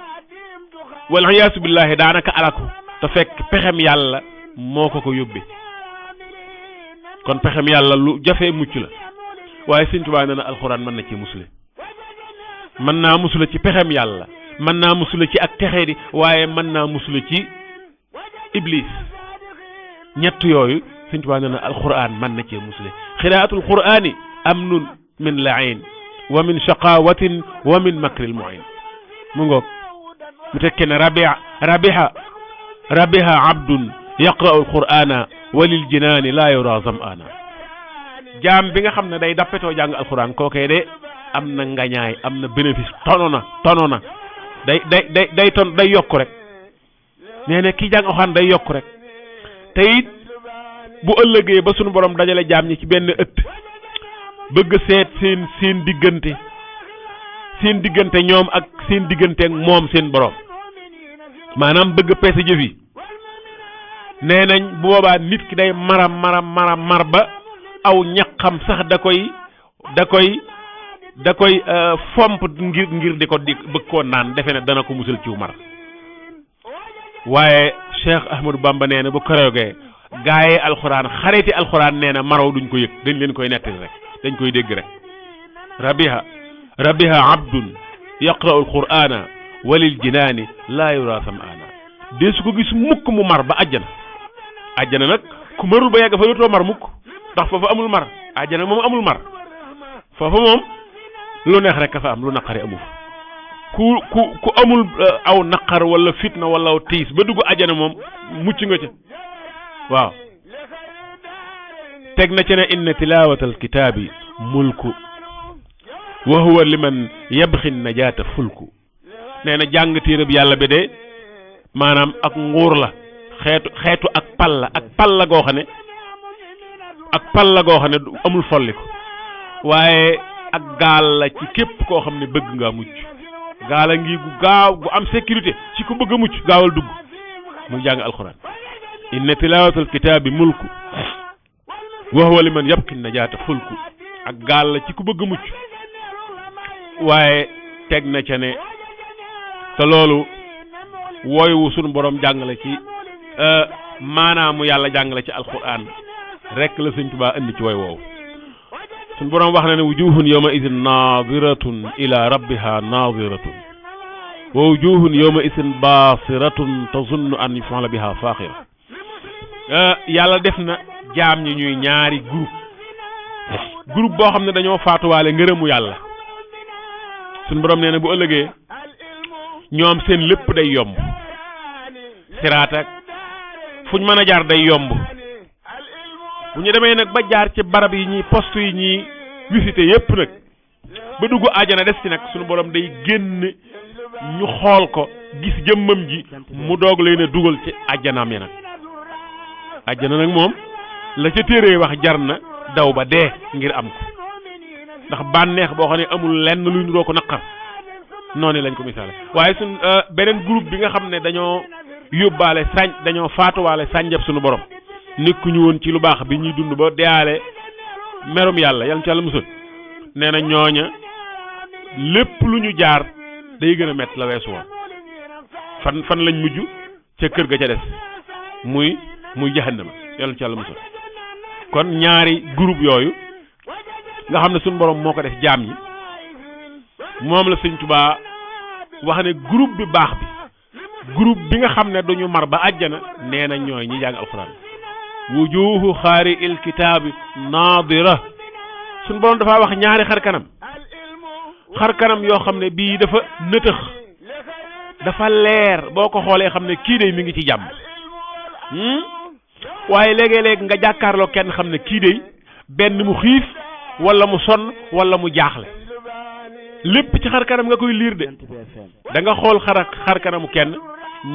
wal iyaasu billahi daanaka alaku te fekk pexem yàlla moo ko yóbbee kon pexem yàlla lu jafee mucc la waaye Sëñ Tuubaa nee na alxuraan mën na ci musule mën naa musule ci pexem yàlla mën naa musule ci ak texee di waaye mën naa musule ci iblis ñett yooyu Sëñ Tuubaa nee na alxuraan mën na cee musule xiraatul qur'aani amnun min lain wa min shaqawatin wa min makril muin mu ngoog mu tekke ne rabiha abdun yaqra'u alqur'ana walil jinaani laa yura zam'ana jaam bi nga xam ne day dappetoo jàng alxuraan kookee de am na ngañaay am na bénéfice tono na day yokk rek nee na kii jàng alxuraan day yokk rek te it bu ëllëgee ba sunu borom dajale jaam ñi ci benn ëtt bëgg seet seen diggante ñoom ak seen diggante ak moom seen borom maanaam bëgg peese jëf yi nee nañ bu boobaa nit ki day mar ba aw ñaqam sax da koy fomp ngir di bëgg koo naan defe ne dana ko musal ciw mar waaye Cheikh Ahmadou Bamba nee na bu keroogee gaayee alxuraan xariti alxuraan nee na maraw duñ ko yëg dañ leen koy nettali rek dañ koy dégg rek rabiha abdun yaqra'u alqur'ana walil jinaani laa yura sam'ana dee su ko gis mukk mu mar ba àjjana nag ku marul ba yàgg fa dootoo mar mukk ndax foofu amul mar àjjana moom amul mar foofu moom lu neex rek ka fa am lu naqari amu fa ku amul aw naqar wala fitna wala aw tiis ba dugg àjjana moom mucc nga ca waaw teg na ci ne inna tilawatal kitaabi mulku wa huwa liman yabxi najaata fulku nee na jàng téereb yàlla bi de maanaam ak nguur la xeetu ak pal la goo xam ne amul folli ko waaye ak gaal la ci képp koo xam ne bëgg ngaa mucc gaala ngi gu gaaw gu am sécurité ci ku bëgg a mucc gaawal dugg muy jàng alxuraan inna tilawatal kitaabi mulku wa huwa liman yabqi najaata fulku ak gaal la ci ku bëgg mucc waaye teg na ca ne te loolu wooywu sunu borom jàngale ci maanaamu yàlla jàngale ci alquran rek la Sëñ Tuubaa indi ci way woowu sunu borom wax na ne wujuhun yawma idin naadiratun ila rabbiha naadiratun wa wujuhun yawma idin baasiratun tazunnu an yuf'ala biha faaxira yàlla def na jaam ñi ñuy ñaari groupe boo xam ne dañoo faatuwaale ngërëmu yàlla sunu borom nee na bu ëllëgee ñoom seen lépp day yomb siraat ak fuñ mën a jaar day yomb bu ñu demee nag ba jaar ci barab yi ñuy poste yi ñuy visité yépp nag ba dugg àjjana des ci nag sunu borom day génn ñu xool ko gis jëmmam ji mu doog leen a dugal ci àjjanaam ya nag àjjana nag moom la ca téere wax jar na daw ba dee ngir am ko ndax bànneex boo xam ne amul lenn luy nuroo ko naqar noonu lañ ko misaale waaye suñ beneen groupe bi nga xam ne dañoo yóbbaale dañoo faatuwaale sànjab suñu borom nekkuñu woon ci lu baax bi ñuy dund ba deyaale merum yàlla yàlla ci yàlla musal nee na ñooña lépp lu ñu jaar day gën a métti la weesu woon fan lañ mujj ca kër ga ca des muy jahannama yàlla ci yàlla musal kon ñaari groupe yooyu nga xam ne suñu borom moo ko def jaam ñi moom la Sëñ Tuubaa wax ne groupe bi baax bi groupe bi nga xam ne duñu mar ba àjjana nee na ñooy ñi jàng alxuraan wujuhu xaari il kitaabi naadira suñu borom dafa wax ñaari xar kanam yoo xam ne bii dafa nëtëx dafa leer boo ko xoolee xam ne kii de mi ngi ci jàmm waaye léegi-léeg nga jàkkaarloo kenn xam ne kii de benn mu xiif wala mu sonn wala mu jaaxle lépp ci xar kanam nga koy liir de da nga xool xar kanamu kenn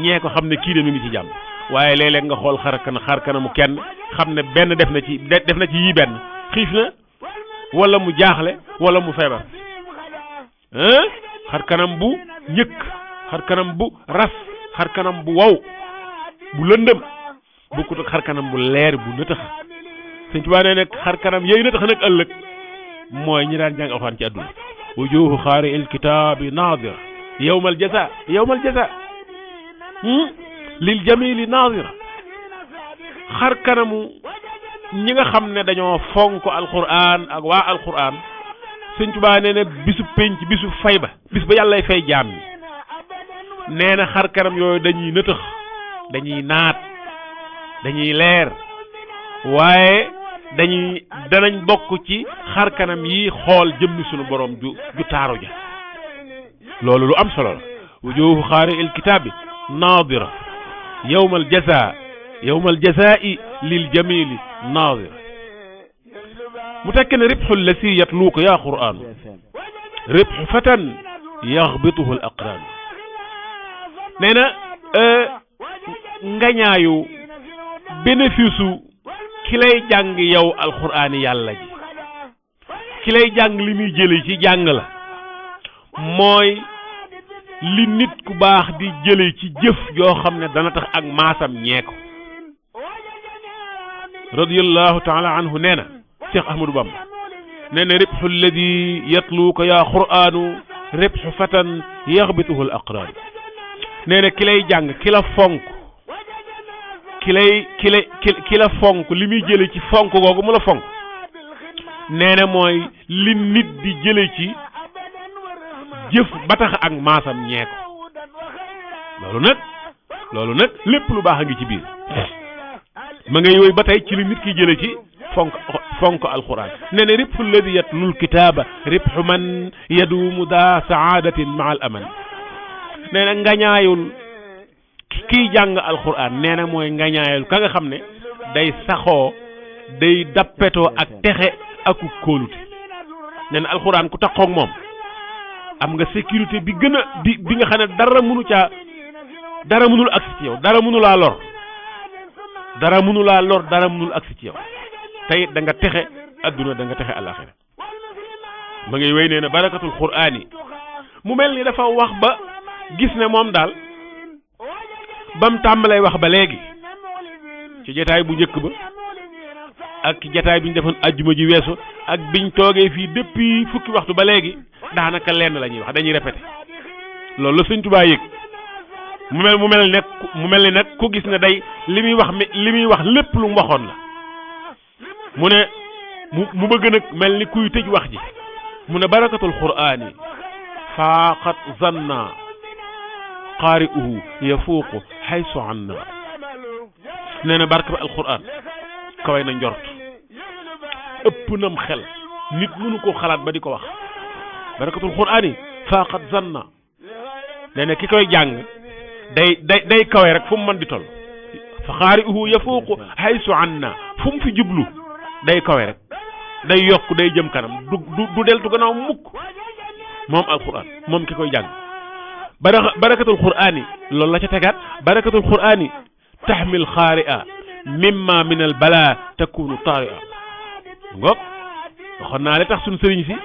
ñee ko xam ne kii de mi ngi ci jàmm waaye léeg-léeg nga xool xar kanamu kenn xam ne benn def na ci yii benn xiif na wala mu jaaxle wala mu feebar xar kanam bu ñëkk xar kanam bu ras xar kanam bu wow bu lëndëm bokkut ak xar kanam bu leer bu nëtëx Sëñ Tuubaa nee nag xar kanam yooyu nëtëx nag ëllëg mooy ñi daan jàng alxuraan ci àdduna wujuhu xaari il kitaabi naadira yawmal jazaa lil jamili naadira xar kanamu ñi nga xam ne dañoo fonk alxuraan ak waa alxuraan Sëñ Tuubaa nee na bisu penc bisu fay ba bis ba yàllay fay jaam ñi nee na xar kanam yooyu dañuy nëtëx dañuy naat dañuy leer waaye danañ bokk ci xar kanam yi xool jëmmi sunu borom ju taaru ja loolu lu am solo la wujuhu xaari il kitaabi naadira yawmal jazaa'i lil jamili naadira mu tekk ne ribxu lasi yatluuka yaa qur'aanu ribxu fatan yaxbituhu al aqraanu nee na ngañaayu bénéfice u ki lay jàng yow alqur'aani yàlla ji ki lay jàng li muy jële ci jàng la mooy li nit ku baax di jële ci jëf yoo xam ne dana tax ak maasam ñee ko radiyallahu taala anhu nee na Cheikh Ahmadou Bamba nee na ribxu alladi yatluuka yaa qur'aanu ribxu fatan yaxbituhu al aqraan nee na ki lay jàng ki la fonk ki la fonk li muy jële ci fonk googu mu la fonk nee na mooy li nit di jële ci jëf ba tax ak maasam ñee ko loolu nag lépp lu baax a ngi ci biir ma ngay yooyu ba tey ci li nit ki jële ci fonk alquran nee na ribxu alladi yatlul kitaaba ribxu man yaduumu daa saadatin maa al aman nee na ngañaayul kiy jàng alquran nee na mooy ngañaayul ka nga xam ne day saxoo day dappetoo ak texe aku kóolute nee na alquran ku taxoog moom am nga sécurité bi gën a bi nga xam ne dara mënul agsi ci yow dara mënulaa lor dara mënul agsi ci yow tey da nga texe adduna da nga texe alaxira ma ngay wéy nee na barakatul qur'ani mu mel ni dafa wax ba gis ne moom daal bam tàmbalay wax ba léegi ci jotaay bu njëkk ba ak jataay bi ñu defoon ajjuma ji weesu ak biñ toogee fii depuis fukki waxtu ba léegi daanaka lenn la ñuy wax dañuy répété loolu la Sëñ Tuubaa yëg mu mel ni nag ku gis ne day li muy wax lépp lu mu waxoon la mu ne mu bëgg nag mel ni kuy tëj wax ji mu ne barakatul qur'aani faaqat zanna qaari'uhu yafuuqu haysu anna nee na barke ba alquran kaway na njort ëpp nam xel nit mënu ko xalaat ba di ko wax barakatul qur'aani faaqat zanna nee na ki koy jàng day kawe rek fu mu mën di toll fa qaari'uhu yafuuqu haysu anna fu mu fi jublu day kawe rek day yokk day jëm kanam du deltu gannaaw mukk moom alquran moom ki koy jàng barakatul qur'ani loolu la ca tegaat barakatul qur'ani taxmil xaari'a mimma min al bala takunu taari'a ngoog waxoon naa la tax suñu sëriñ si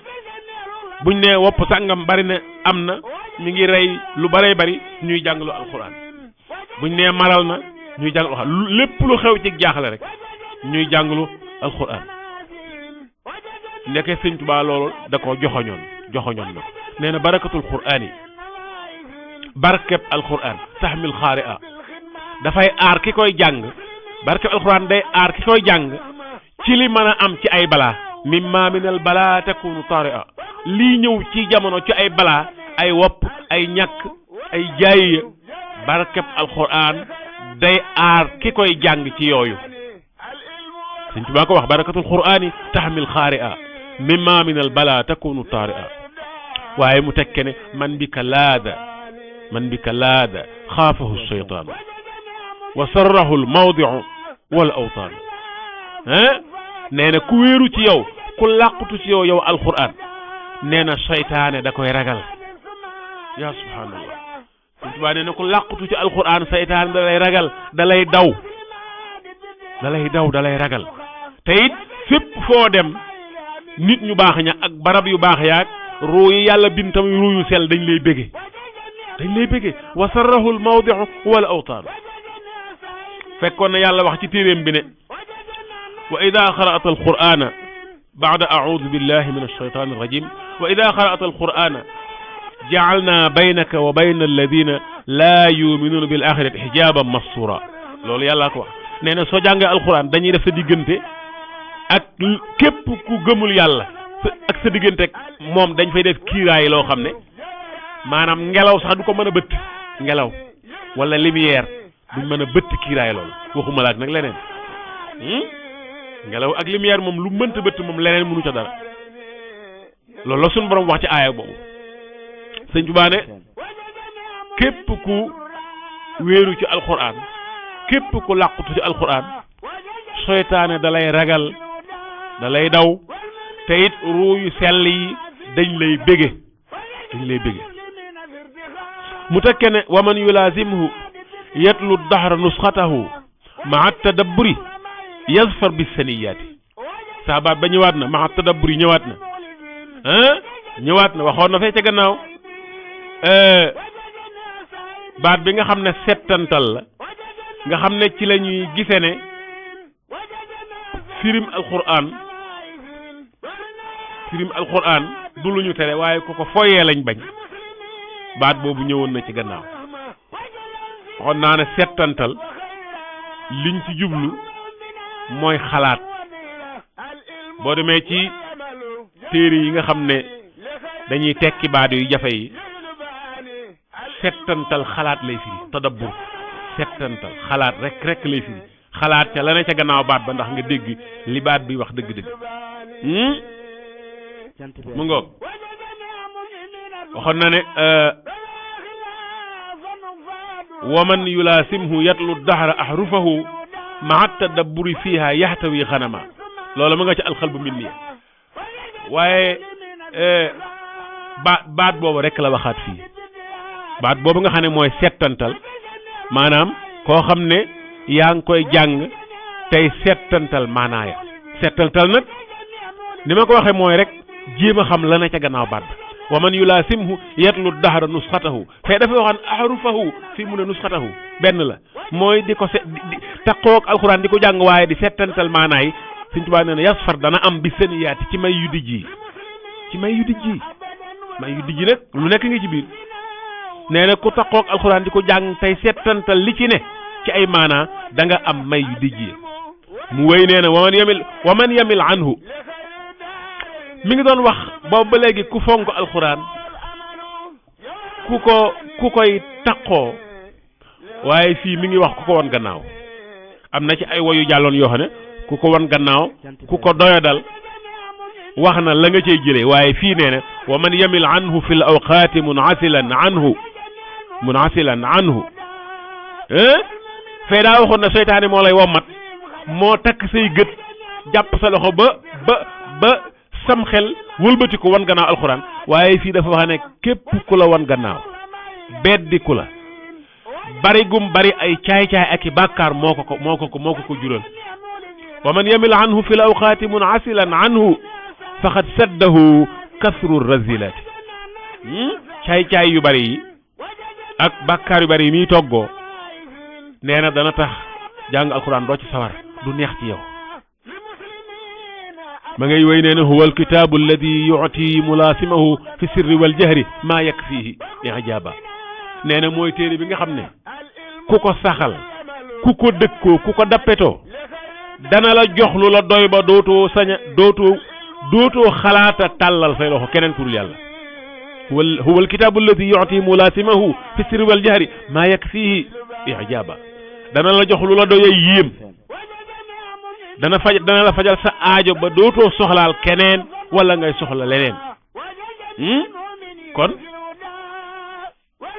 buñ ne wopp sàngam bari na am na ñu ngi rey lu baree bari ñuy jàngalu alquran buñ ne maral na ñuy jàngalu alquran lépp lu xew ci jaaxle rek ñuy jàngalu alquran nekkee Sëñ Tuubaa loolu da ko joxoñoon na nee na barakatul qur'ani barkeb alquran taxmil xaari'a dafay aar ki koy jàng barkeb alquran day aar ki koy jàng ci li mën a am ci ay balaa mimma minal balaa takunu taari'a lii ñëw ci jamono ci ay balaa ay wopp ay ñàkk ay jaayiya barkeb alquran day aar ki koy jàng ci yooyu Sëñ Tuubaa ko wax barakatul qur'ani taxmil xaari'a mimma minal balaa takunu taari'a waaye mu tekke ne man bi ka laada xaafahu shaytaan wa sarrahu al mawdi'u wal awtaan nee na ku wéeru ci yow ku làqutu ci yow alquran nee na seytaane da koy ragal yaa subhaanallah Sëñ Tuubaa nee na ku làqutu ci alquran seytaane da lay ragal da lay ragal te it fépp foo dem nit ñu baax ña ak barab yu baax yaag ruu yi yàlla bintam ruu yu sell dañ lay bége wa sarrahu al mawdi'u wal awtaan fekkoon na yàlla wax ci téeréem bi ne wa ida qara'ta al qur'ana ba'da a'udhu billahi min ash-shaytan ar-rajim wa ida qara'ta al qur'ana ja'alna baynaka wa bayna alladhina la yu'minuna bil akhirati hijaban mastura loolu yàlla ko wax nee na soo jàngee alquran dañuy def sa diggante ak képp ku gëmul yàlla ak sa diggante moom dañ fay def kiiraay loo xam ne maanaam ngelaw sax du ko mën a bëtt ngelaw wala lumière duñ mën a bëtt kiiraay loolu waxuma la ak nag leneen ngelaw ak lumière moom lu mënta bëtt moom leneen mënu ca dara loolu la suñu borom wax ci aaya boobu Sëñ Tuubaa ne képp ku wéeru ci alquran képp ku làqutu ci alquran seytaane da lay ragal da lay daw te it ruu yu sell yi dañ lay bége mu tekke ne wa man yulazimhu yatlu dahra nusxatahu maa tadabburi yazfar bis saniyaati saa baat ba ñëwaat na maa tadabburi ñëwaat na waxoon na fee ca gannaaw baat bi nga xam ne settantal la nga xam ne ci la ñuy gise ne firim alquran du lu ñu tere waaye ku ko foyee lañ bañ baat boobu ñëwoon na ci gannaaw waxoon naa ne settantal liñ ci jublu mooy xalaat boo demee ci téere yi nga xam ne dañuy tekki baat yu jafe yi settantal xalaat lay firi tadabbur settantal xalaat rek lay firi xalaat ca la ne ca gannaaw baat ba ndax nga dégg li baat bi wax dëgg-dëgg mu ngoog waxoon na ne waman yulaasimhu yatlu dahra ahrufahu maa tadabburi fiha yaxtawi xanama loolu mu nga ci alxalbu min nii waaye baat boobu rek la waxaat fii baat boobu nga xam ne mooy settantal maanaam koo xam ne yaa ngi koy jàng tey settantal maanaaya settantal nag ni ma ko waxee mooy rek jéem a xam la na ca gannaaw baat ba wa man yulaasimhu yatlu dahra nusxatahu fee dafa waxaan ahrufahu fii mu ne nusxatahu benn la mooy di ko taqoog alxuraan di ko jàng waaye di settantal maanaay Sëñ Tuubaa nee na yasfar dana am bi saniyaati ci may yu dijj yi ci may yu dijj yi may yu dijj nag lu nekk nga ci biir nee na ku taqoog alxuraan di ko jàng tey settantal li ci ne ci ay maanaa da nga am may yu dijj yi mu wéy nee na wa man yamil anhu mi ngi doon wax boobu ba léegi ku fonk alxuraan ku koy taqoo waaye fii mi ngi wax ku ko won gannaaw am na ci ay woyu jàlloon yoo xam ne ku ko won gannaaw ku ko doyadal wax na la nga cey jëlee waaye fii nee na wa man yamil anhu fi l awqaati munasilan anhu fee daa waxoon na seytaane moo lay wommat moo takk say gët jàpp sa loxo ba sam xel wëlbati ko wan gannaaw alxuraan waaye fii dafa wax ne képp ku la wan gannaaw beddi ku la bari gum bari ay caay-caay ak i bàkkaar moo ko jural wa man yamil anhu fi l awqaati munasilan anhu faqad saddahu kasru razilaati caay-caay yu bari yi ak bàkkaar yu bari yi muy toggoo nee na dana tax jàng alxuraan doo ci sawar du neex ci yow ma ngay wéy nee na huwa alkitaabu alladi yuti mulaasimahu fi sirri wal jahri maa yakfihi ijaaba nee na mooy téere bi nga xam ne ku ko saxal ku ko dëkkoo ku ko dappetoo dana la jox lu la doy ba dootoo xalaata tàllal say loxo keneen ku dul yàlla huwa alkitaabu alladi yuti mulaasimahu fi sirri wal jahri maa yakfihi ijaaba dana la jox lu la doy ay yéem dana la fajal sa aajo ba dootoo soxlaal keneen wala ngay soxla leneen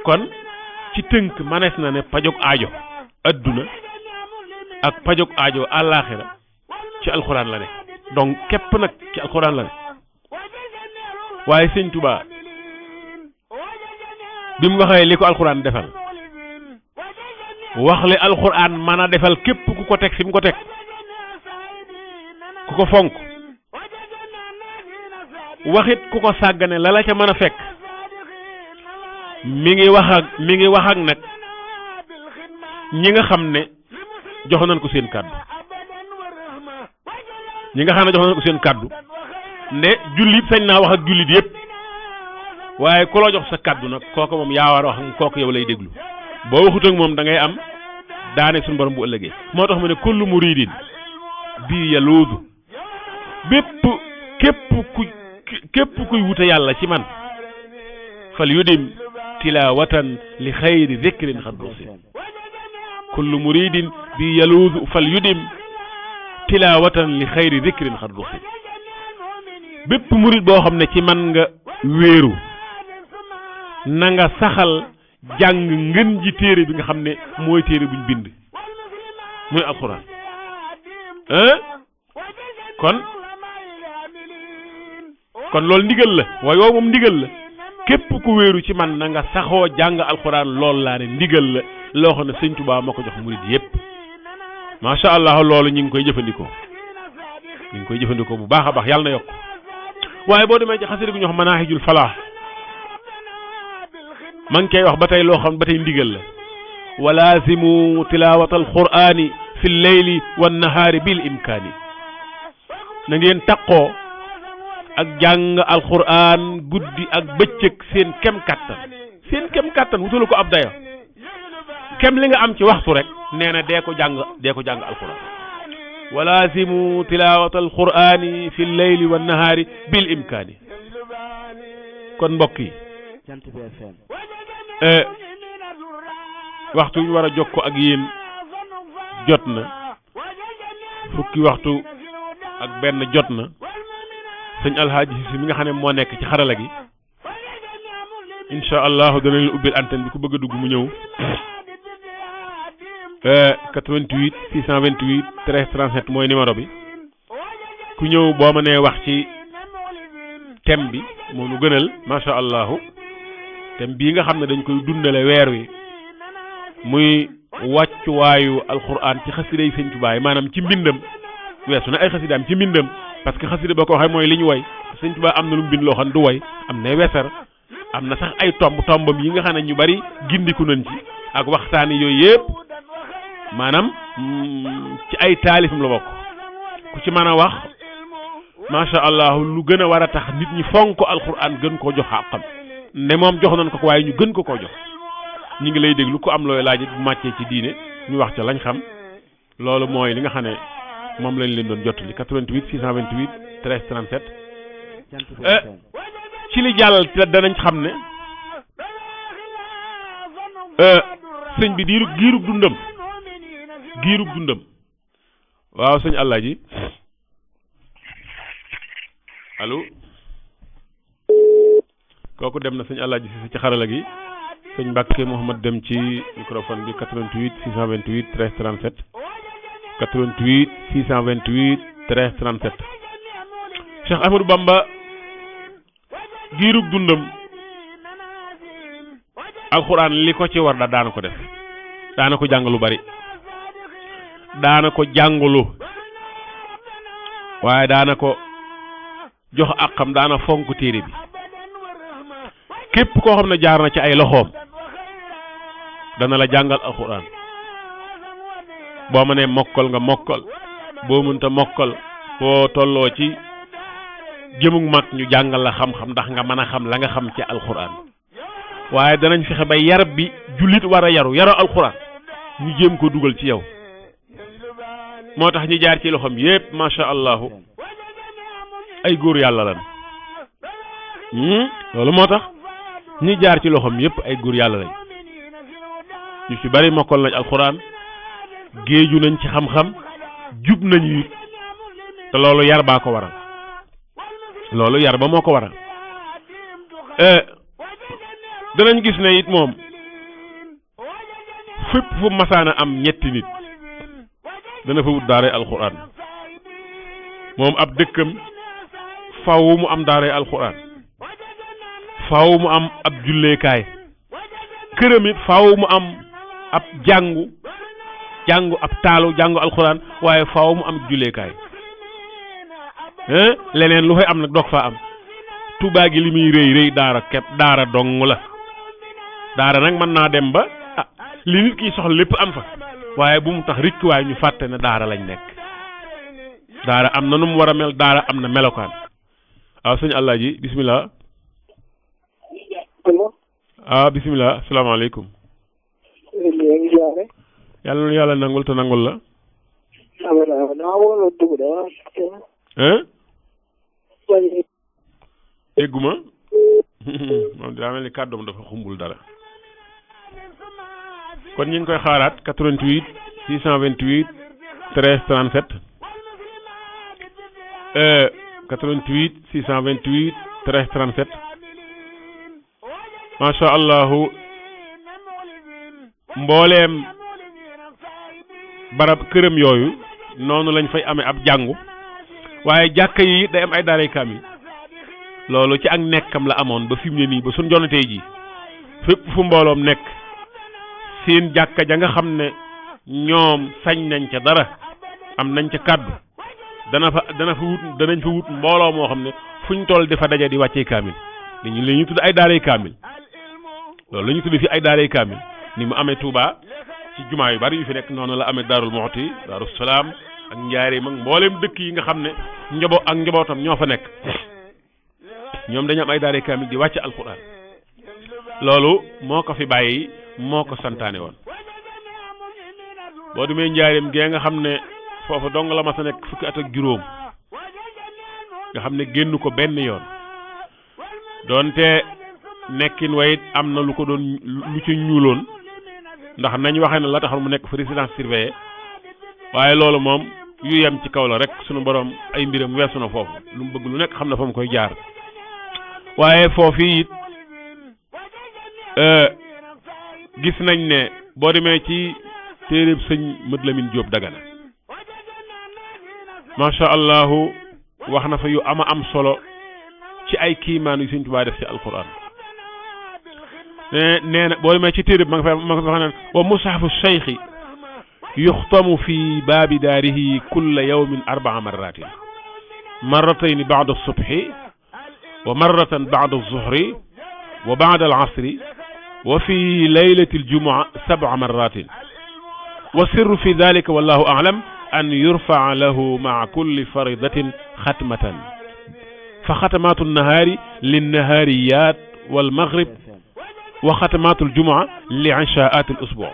kon ci tënk manees na ne pajog aajo adduna ak pajog aajo àllaaxira ci alxuraan la ne donc képp nag ci alxuraan la ne waaye Sëñ Tuubaa bi mu waxee li ko alxuraan defal wax li alxuraan mën a defal képp ku ko teg fi mu ko teg ku ko fonk waxit ku ko sàggane la ca mën a fekk mi ngi wax ak nag ñi nga xam ne jox nañ ko seen kàddu ne jullit sañ naa wax ak jullit yépp waaye ku la jox sa kàddu nag kooku moom yaa war a wax kooku yow lay déglu boo waxut ak moom da ngay am daane suñu borom bu ëllëgee moo tax mu ne kullu muridin bii yaluudu képp kuy wute yàlla ci man fal yudim tilawatan li xayri zikrin xaddusi kullu muridin bi yaluudu fal yudim tilawatan li xayri zikrin xaddusi bépp murid boo xam ne ci man nga wéeru na nga saxal jàng ngën ji téere bi nga xam ne mooy téere buñ bind muy alxuraan kon loolu ndigal la waaye yow moom ndigal la képp ku wéeru ci man na nga saxoo jàng alxuraan loolu laa ne ndigal la loo xam ne Sëñ Tuubaa moo ko jox murid yépp macha allah loolu ñu ngi koy jëfandikoo bu baax a baax yàlla na yokk waaye boo demee ci xasida bi ñu wax Manaahijul Falaax ma ngi koy wax ba tey loo xam ba tey ndigal la walaazimu tilaawatal qur'aani fi leyli wan nahaari bil imkaani na ngeen taqoo ak jàng alquran guddi ak bëccëg seen kem kattan wutalu ko ab dayo kem li nga am ci waxtu rek nee na dee ko jàng alquran walaazimu tilawata alqurani fi leyli wa nahaari bil imkaani kon mbokk yi waxtu ñu war a jokko ak yéen jot na fukki waxtu ak benn jot na sëñ alhaaji si mi nga xam ne moo nekk ci xarala gi incha allahu dana leen ubbil antenne bi ku bëgg a dugg mu ñëw 88 628 13 37 mooy numéro bi ku ñëw boo ma nee wax ci thème bi moo nu gënal macha allahu thème bii nga xam ne dañ koy dundale weer wi muy wàccuwaayu alquran ci xasida yi Sëñ Tuubaa maanaam ci mbindam weesu na ay xasidaam ci mbindam parce que xasida boo ko waxee mooy li ñu way Sëñ Tuubaa am na lu mu bind loo xam ne du way am na wesar am na sax ay tombam yi nga xam ne ñu bari gindiku nañ ci ak waxtaani yooyu yëpp maanaam ci ay taalifam la bokk ku ci mën a wax macha allah lu gën a war a tax nit ñi fonk alquran gën koo jox àqam ne moom jox nañ ko ko waaye ñu gën ko koo jox ñu ngi lay déglu ku am looy laaj bu màccee ci diine ñu wax ca lañ xam loolu mooy li nga xam ne moom lañ leen doon jottali 88 628 13 37 ci li jàll te danañ xam ne sëñ bi giirug dundam waaw sëñ Alaaji allo kooku dem na sëñ Alaaji si ci xarala gi sëñ Mbàkke Mouhamad dem ci microphone bi 88 628 13 37 88 628 13 37 Cheikh Ahmadou Bamba giirug dundam alxuraan li ko ci war daana ko def daana ko jàng lu bari daana ko jàngulu waaye daana ko jox àqam daana fonk téere bi képp koo xam ne jaar na ci ay loxoom dana la jàngal alxuraan boo ma nee mokkal nga mokkal boo mënta mokkal boo tolloo ci jëmug mag ñu jàngal la xam-xam ndax nga mën a xam la nga xam ci alxuraan waaye danañ fexe ba yar bi jullit war a yaru alxuraan ñu jéem ko dugal ci yow moo tax ñi jaar ci loxoom yépp macha allahu ay góor yàlla lan loolu moo tax ñi jaar ci loxoom yépp ay góor yàlla lañ ñu ci bari mokkal nañ alxuraan géeju nañ ci xam-xam jub nañu it te loolu yar baa ko waral loolu yar ba moo ko waral danañ gis ne it moom fépp fu masaana am ñetti nit dana fa wut daaray alxuraan moom ab dëkkam faaw mu am daaray alxuraan faaw mu am ab julleekaay këram it faaw mu am ab jàngu ab jàngu alxuraan waaye faaw mu am julleekaay leneen lu fay am nag doog faa am Tuubaa gi li muy rëy daara kepp daara dong la daara nag mën naa dem ba li nit ki soxla lépp am fa waaye bu mu tax rikk waaye ñu fàtte ne daara lañ nekk daara am na nu mu war a mel daara am na melokaan waaw sëñ Alaaji bismillah bismillah asalaamaaleykum yàlla na yàlla nangul te nangul la dégguma moom daa mel ni kàddoom dafa xumbul dara kon ñu ngi koy xaaraat 88 628 13 37 88 628 13 37 macha allahu mbooleem barab këram yooyu noonu lañ fay amee ab jàngu waaye jàkka yi day am ay daaray kaamil loolu ci ak nekkam la amoon ba fi mu ne nii ba suñ jonatee ji fépp fu mbooloom nekk seen jàkka ja nga xam ne ñoom sañ nañ ca dara am nañ ca kàddu danañ fa wut mbooloo moo xam ne fuñ toll di fa daje di wàccee kaamil li ñu tudd ay daaray kaamil loolu la ñu tudd fi ay daaray kaamil ni mu amee Touba ci jumaa yu bari yu fi nekk noonu la amee Daarul Muxti Daaru Salaam ak Njaaréem ak mbooleem dëkk yi nga xam ne njabootam ñoo fa nekk ñoom dañu am ay daaray kaamil di wàcce alquran loolu moo ko fi bàyyi moo ko santaane woon boo demee Njaaréem gee nga xam ne foofu dong la ma sa nekk fukki at ak juróom nga xam ne génn ko benn yoon doonte nekkin wayit am na lu ko doon lu ci ñuuloon ndax nañ waxee ne la taxoon mu nekk fa résidence surveillée waaye loolu moom yu yem ci kaw la rek sunu borom ay mbiram weesu na foofu lu mu bëgg lu nekk xam na fa mu koy jaar waaye foofu it gis nañ ne boo demee ci téeréb sëñ Mad Lamin Jóob Dagana macha allahu wax na fa yu ama am solo ci ay kiimaan yu Sëñ Tuubaa def ci alquran nee na boo demee ci téeréb ma nga fa wax naan wa mushafu cheikhi yuxtamu fi baabi daarihi kulla yawmin 4 marratin marratayn ba'da as-subhi wa marratan ba'da az-zuhri wa ba'da al-'asri wa fi laylati al-jumu'a 7 marratin wa sirru fi dhalika wallahu a'lam an yurfaa lahu maa kulli faridatin xatmatan fa xatamaatu nahaari linnahaariyat wal maghrib wa xatamaatu aljumaa li ishaat al usbuu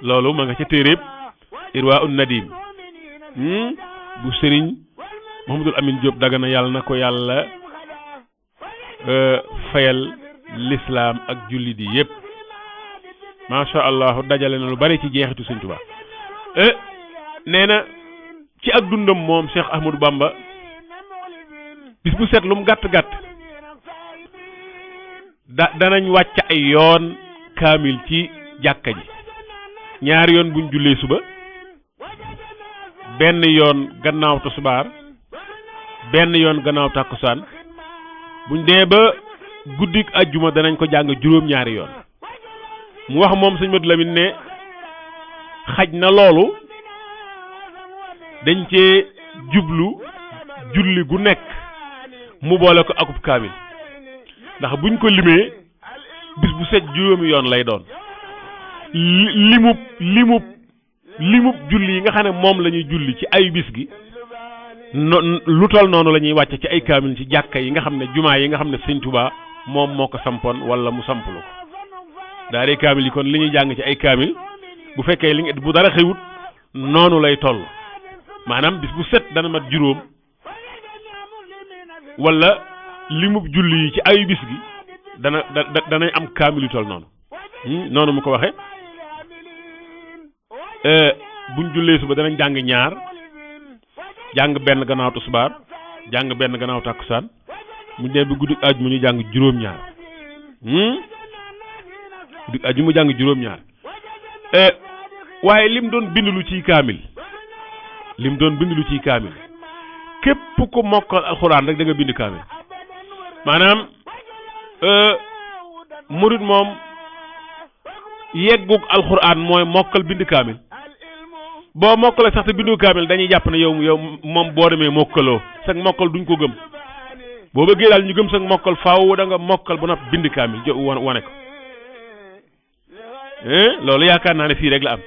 loolu ma nga ca téeréeb irwaa un nadim bu sëriñ Mouhamadul Amin Diop Dagana yàlla na ko yàlla fayal l'islam ak jullit yi yëpp macha allah dajale na lu bari ci jeexitu Sëñ Tuubaa nee na ci ak dundam moom Cheikh Ahmadou Bamba bis bu set lu mu gàtt gàtt danañ wàcc ay yoon kaamil ci jàkka ji ñaari yoon buñ jullee suba benn yoon gannaaw tisbaar benn yoon gannaaw tàkkusaan buñ dee ba guddik ajjuma danañ ko jàng juróom-ñaari yoon mu wax moom sëñ Modou Lamine ne xaj na loolu dañ cee jublu julli gu nekk mu boole ko akub kaamil ndax buñ ko limee bis bu set juróomi yoon lay doon limub julli yi nga xam ne moom la ñuy julli ci ay bis gi lu tol noonu la ñuy wàcce ci ay kaamil ci jàkka yi nga xam ne jumaa yi nga xam ne Sëñ Tuubaa moom moo ko sampoon wala mu samplu ko daa dee kaamil yi kon li ñuy jàng ci ay kaamil bu fekkee bu dara xewut noonu lay toll maanaam bis bu set dana mat juróom wala limub julli yi ci ay bis gi danay am kaamil yu toll noonu noonu mu ko waxe buñ jullee suba danañ jàng ñaar jàng benn gannaaw tisbaar jàng benn gannaaw tàkkusaan mu dem bi guddi aju mu ñu jàng juróom-ñaar guddi aju mu jàng juróom-ñaar waaye lim doon bind lu ciy kaamil képp ku mokkal alxuraan rek da nga bind kaamil maanaam murid moom yeggug alxuraan mooy mokkal bind kaamil boo mokkale sax te bindu kaamil dañuy jàpp ne yow moom boo demee mokkaloo sag mokkal duñ ko gëm boo bëggee daal ñu gëm sag mokkal faaw da nga mokkal ba noppi bind kaamil wane ko loolu yaakaar naa ne fii rek la am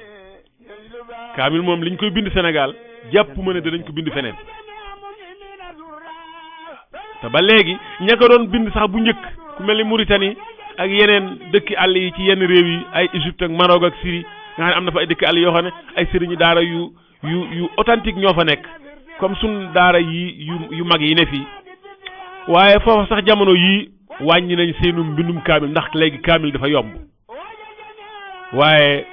kaamil moom liñ koy bind Sénégal jàpp ma ne danañ ko bind feneen te ba léegi ña ko doon bind sax bu njëkk ku mel ni Mauritanie ak yeneen dëkki àll yi ci yenn réew yi ay Égypte ak Maroc ak Syrie nga xam ne am na fa ay dëkki àll yoo xam ne ay sëriñu daara yu authentique ñoo fa nekk comme sun daara yi yu mag yi ne fii waaye foofa sax jamono yii wàññi nañ seenu mbindum kaamil ndax léegi kaamil dafa yomb waaye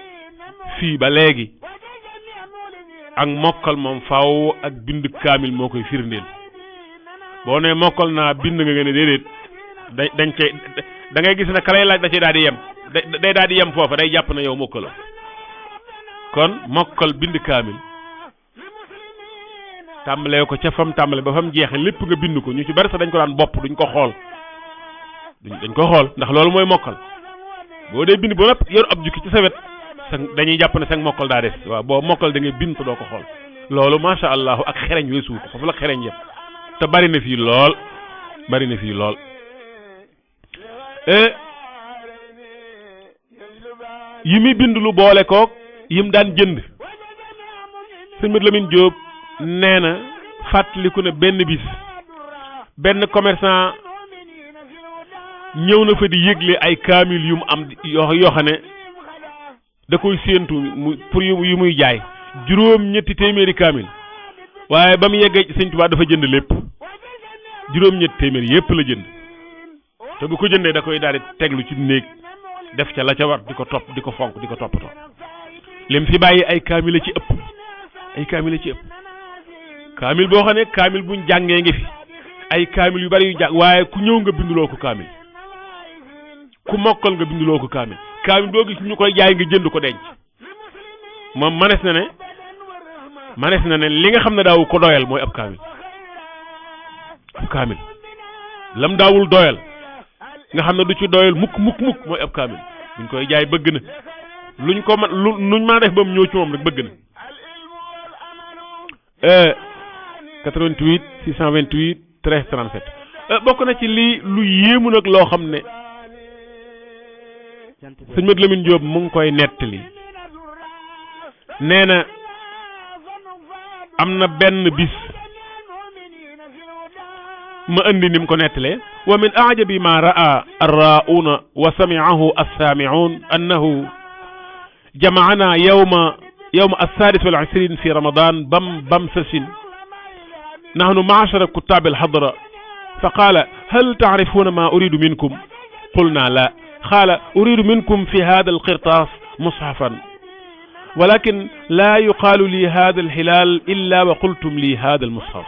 fii ba léegi ak mokkal moom faaw ak bind kaamil moo koy firndeel boo ne mokkal naa bind nga ne déedéet dañ cay da ngay gis ne ka lay laaj da cay daal di yem day daal di yem foofa day jàpp na yow mokkaloo kon mokkal bind kaamil tàmbalee ko ca fam tàmbale ba fam jeexe lépp nga bind ko ñu ci bari sax dañ ko daan bopp duñ ko xool dañ ko xool ndax loolu mooy mokkal boo dee bind ba nopp yor ab jukki ci sa wet dañuy jàpp ne sax mokkal daa des waaw boo mokkal da ngay bind te doo ko xool loolu macha allah ak xereñ weesu ko foofu la xereñ yëpp te bari na fii lool yi muy bind lu boole koog yim daan jënd sëñ Modou Lamine Diop nee na fàttaliku ne benn bis benn commerçant ñëw na fa di yëgle ay kaamil yu mu am yoo xam ne da koy séentu pour yu muy jaay juróom-ñetti téeméeri kaamil waaye ba mu yeggee ci Sëñ Tuubaa dafa jënd lépp juróom-ñetti téeméeri yépp la jënd te bu ko jëndee da koy daal di teglu ci néeg def ca la ca war di ko topp di ko fonk di ko toppatoo lim fi bàyyi ay kaamil la ci ëpp kaamil boo xam ne kaamil buñ jàngee ngi fi ay kaamil yu bari yu jàng waaye ku ñëw nga binduloo ko kaamil ku mokkal nga binduloo ko kaamil boo gis ñu koy jaay nga jënd ko denc moom manes na ne li nga xam ne daawu ko doyal mooy ab kaamil lam daawul doyal nga xam ne du ci doyal mukk mooy ab kaamil buñ koy jaay bëgg na luñ ko man nuñ mën a def ba mu ñëw ci moom rek bëgg na 88 628 13 37 bokk na ci lii lu yéemu nag loo xam ne sëñ Modou Lamine Diop mu ngi koy nettali nee na am na benn bis ma andi nim ko nettalee wa min a'jabi ma ra'a ar-ra'una wa sami'ahu as-sami'un annahu jama'ana yawma as-sadis wal 20 fi ramadan bamsasin nahnu ma'ashara kuttab al-hadra فقال هل تعرفون ما أريد منكم قلنا لا قال أريد منكم في هذا القرطاس مصحفا ولكن لا يقال لي هذا الهلال إلا وقلتم لي هذا المصحف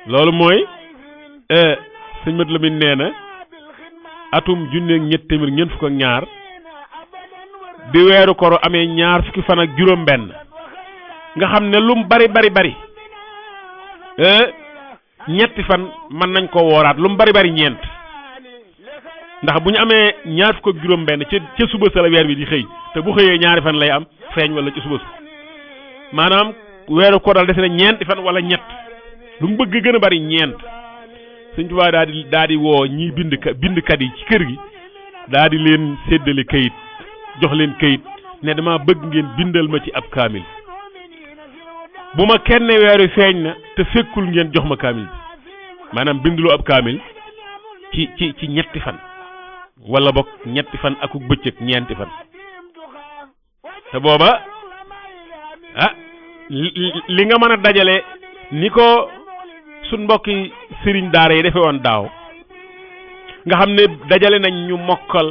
loolu mooy sëñ Mat Lamin nee na atum junneeg ñett téeméer ñeent fukk ak ñaar bi weeru koro amee ñaar fukki fan ak juróom benn nga xam ne lum bari ñetti fan mën nañ ko wooraat lu mu bari ñeent ndax bu ñu amee ñaar fukk ak juróom benn ca suba sa la weer bi di xëy te bu xëyee ñaari fan lay am feeñ wala ca suba sa maanaam weeru ko dal des na ñeenti fan wala ñett lu mu bëgg gën a bari ñeent Sëñ Tuubaa daa di woo ñiy bindkat yi ci kër gi daa di leen séddale kayit jox leen kayit ne dama bëgg ngeen bindal ma ci ab kaamil bu ma kenn weeru feeñ na te fekkul ngeen jox ma kaamil bi maanaam binduloo ab kaamil ci ñetti fan wala bokk ñetti fan akuk bëccëg ñeenti fan te booba li nga mën a dajale ni ko suñ mbokki sëriñ daara yi defe woon daaw nga xam ne dajale nañ ñu mokkal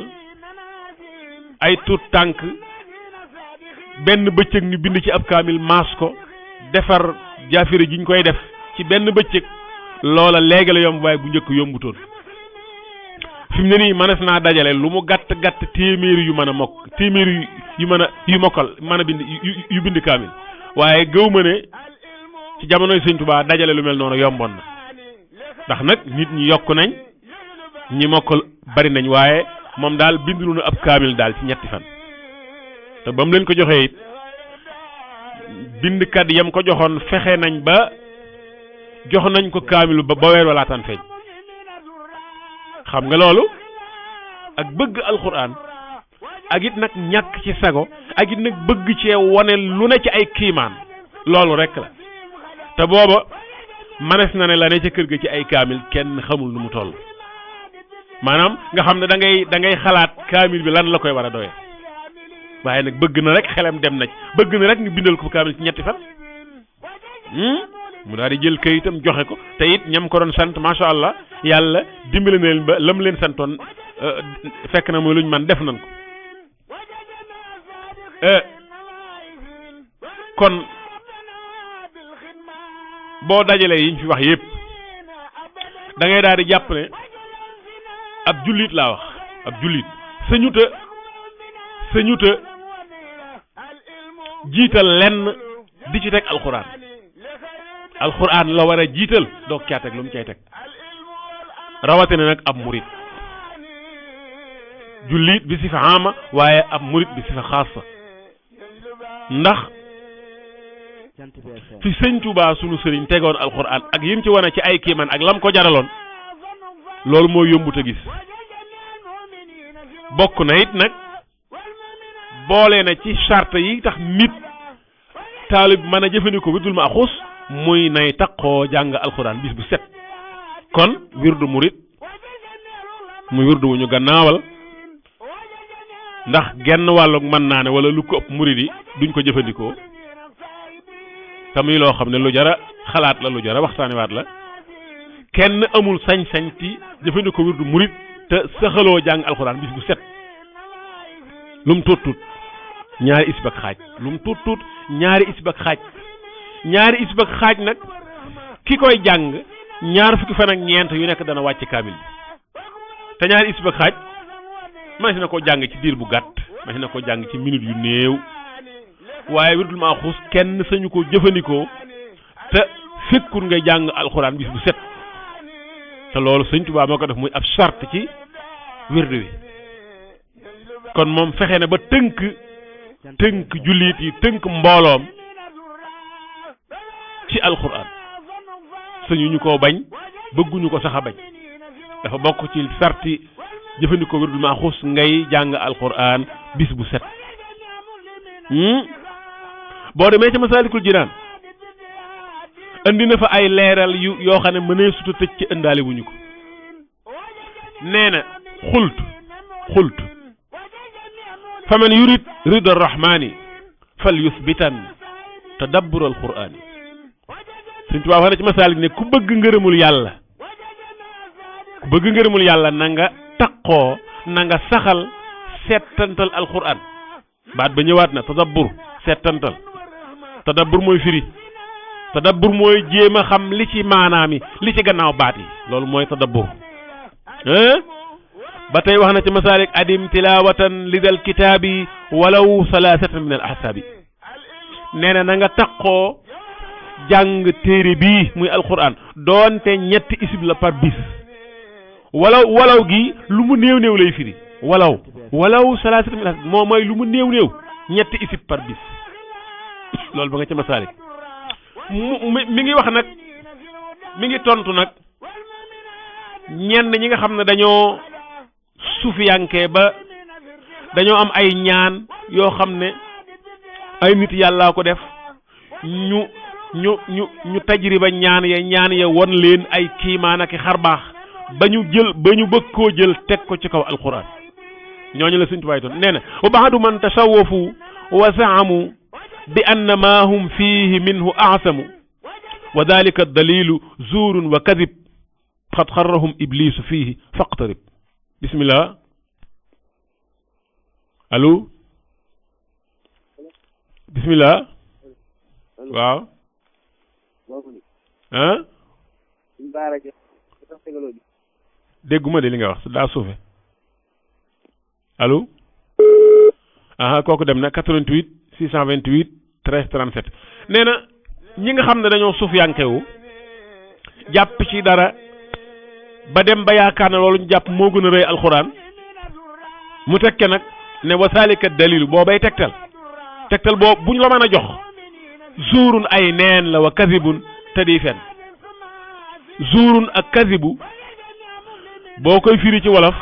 ay tuut tànk benn bëccëg ñu bind ci ab kaamil maas ko defar jaafire ji ñu koy def ci benn bëccëg loola léegi la yomb waaye bu njëkk yombutoon fi mu ne nii mënees naa dajale lu mu gàtt téeméeri yu mën a mokk téeméeri yu mokkal mën a bind yu bind kaamil waaye gëw ma ne ci jamonoy Sëñ Tuubaa dajale lu mel noonu yomboon na ndax nag nit ñi yokk nañ ñi mokkal bari nañ waaye moom daal bindulu na ab kaamil daal ci ñetti fan te ba mu leen ko joxee it bindkat yam ko joxoon fexe nañ ba jox nañ ko kaamilu ba weer wala tan feeñ xam nga loolu ak bëgg alxuraan ak it nag ñàkk ci sago ak it nag bëgg cee wone lu ne ci ay kiimaan loolu rek la te booba manes na ne la ne ca kër ga ci ay kaamil kenn xamul nu mu toll maanaam nga xam ne da ngay xalaat kaamil bi lan la koy war a doyee waaye nag bëgg na rek xelam dem na ci bëgg na rek ñu bindal ko kaamil ci ñetti fan mu daal di jël kayitam joxe ko te it ñam ko doon sant macha allah yàlla dimbali na leen ba lam leen santoon fekk na mooy luñ man def nañ ko kon boo dajalee yiñ fi wax yépp da ngay daal di jàpp ne ab jullit laa wax ab jullit sañuta jiital lenn di ci teg alxuraan la war a jiital doog caa teg lu mu cay teg rawatina nag ab murit jullit bi si fa ama waaye ab murit bi si fa xaasa ndax fi sëñ Tuubaa sunu sëriñ tegoon alxuraan ak yim ci wane ci ay kiiman ak lam ko jaraloon loolu moo yombut a gis bokk na it nag boole na ci charte yi tax nit taalib mën a jëfandikoo wirdul maaxuus muy nay taqoo jàng alxuraan bis bu set kon wirdu murit muy wirdu wu ñu gannaawal ndax genn wàllug mën naa ne wala lu ko ëpp murit yi duñ ko jëfandikoo tamuy loo xam ne lu jara xalaat la lu jara waxtaaniwaat la kenn amul sañ-sañ ci jëfandikoo wirdu murit te saxaloo jàng alxuraan bis bu set lum tuut tuut ñaari isib ak xaaj lum tuut tuut ñaari isib ak xaaj ñaari isib ak xaaj nag ki koy jàng ñaar fukki fan ak ñeent yu nekk dana wàcc kaamil bi te ñaari isib ak xaaj mën na koo jàng ci diir bu gàtt mën na koo jàng ci minute yu néew waaye wirdul maaxuus kenn sañu ko jëfandikoo te fekkul ngay jàng alxuraan bis bu set te loolu Sëñ Tuubaa moo ko def muy ab charte ci wirdu wi kon moom fexe na ba tënk jullit yi tënk mbooloom ci alxuraan sañu ñu koo bañ bëgguñu ko sax a bañ dafa bokk ci sarti jëfandikoo wirdul maaxuus ngay jàng alxuraan bis bu set boo demee ci Masaalikul Jinaan andi na fa ay leeral yoo xam ne mënee suta tëj ci ëndaale wuñu ko nee na xult fa man yurid rida arrahmani fal yusbitan tadabbur alqur'ani Sëñ Tuubaa wax na ci masaalik ne ku bëgg ngërëmul yàlla na nga taqoo na nga saxal settantal alqur'an baat ba ñëwaat na tadabbur settantal tadabbur mooy firi tadabbur mooy jéem a xam li ci maanaam yi li ci gannaaw baat yi loolu mooy tadabbur ba tey wax na ci masaalik adim tilawatan lidal kitaabi walaw salaasatan min al ahsaabi nee na nga taqoo jàng téere bii muy alquran doonte ñetti isib la par bis walaw gi lu mu néew lay firi walaw salaasatan min al ahsaabi moo mooy lu mu néew ñetti isib par bis loolu ba nga ci masaalik mi ngi wax nag mi ngi tontu nag ñenn ñi nga xam ne dañoo sufiyanke ba dañoo am ay ñaan yoo xam ne ay nit yàllaa ko def ñu tajriba ñaan ya won leen ay kiimaan ak xarbaax ba ñu bëgg koo jël teg ko ci kaw alquran ñooñu la Sëñ Tuubaa toon nee na wa baadu man tasawwafu wa zaamu bi anna ma hum fihi minhu a'samu wa dalika dalilu zuurun wa kadib qad xarrahum iblisu fihi faqtarib bismillah allo bismillah waaw dégguma de li nga wax daa suufe allo kooku dem na 88 628 13 37 nee na ñi nga xam ne dañoo suufiyankewu jàpp ci dara ba dem ba yaakaar ne loolu ñu jàpp moo gën a rëy alxuraan mu tekke nag ne wasaalika dalilu boobay tegtal boobu buñ la mën a jox zuurun ay neen la wa kasibun te di fen zuurun ak kasibu boo koy firi ci wolof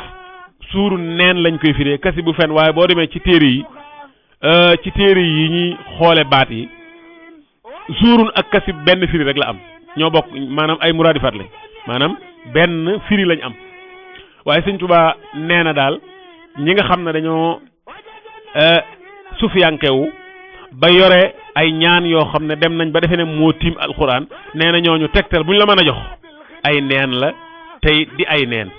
zuurun neen lañ koy firee kasibu fen waaye boo demee ci téere yi ñuy xoole baat yi zuurun ak kasib benn firi rek la am ñoo bokk maanaam ay muraadifaat lañ maanaam benn firi lañ am waaye Sëñ Tuubaa nee na daal ñi nga xam ne dañoo sufiyankewu ba yore ay ñaan yoo xam ne dem nañ ba defe ne moo tiim alquran nee na ñooñu tegtal buñ la mën a jox ay neen la tey di ay neen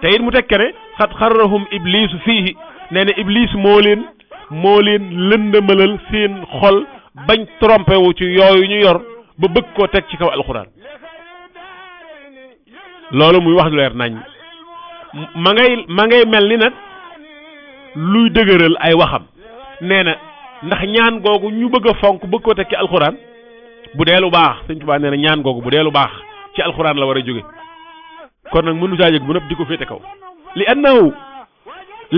te it mu tekke ne xat xarrahum iblisu fiihi nee na iblis moo leen lëndëmalal seen xol bañ trompé wu ci yooyu ñu yor ba bëgg koo teg ci kaw alquran loolu muy wax lu leer nañ ma ngay mel ni nag luy dëgëral ay waxam nee na ndax ñaan googu ñu bëgg a fonk bëgg koo teg ci alxuraan bu dee lu baax Sëñ Tuubaa nee na ñaan googu bu dee lu baax ci alxuraan la war a jóge kon nag mënu saa yëg bu nëpp di ko féete kaw li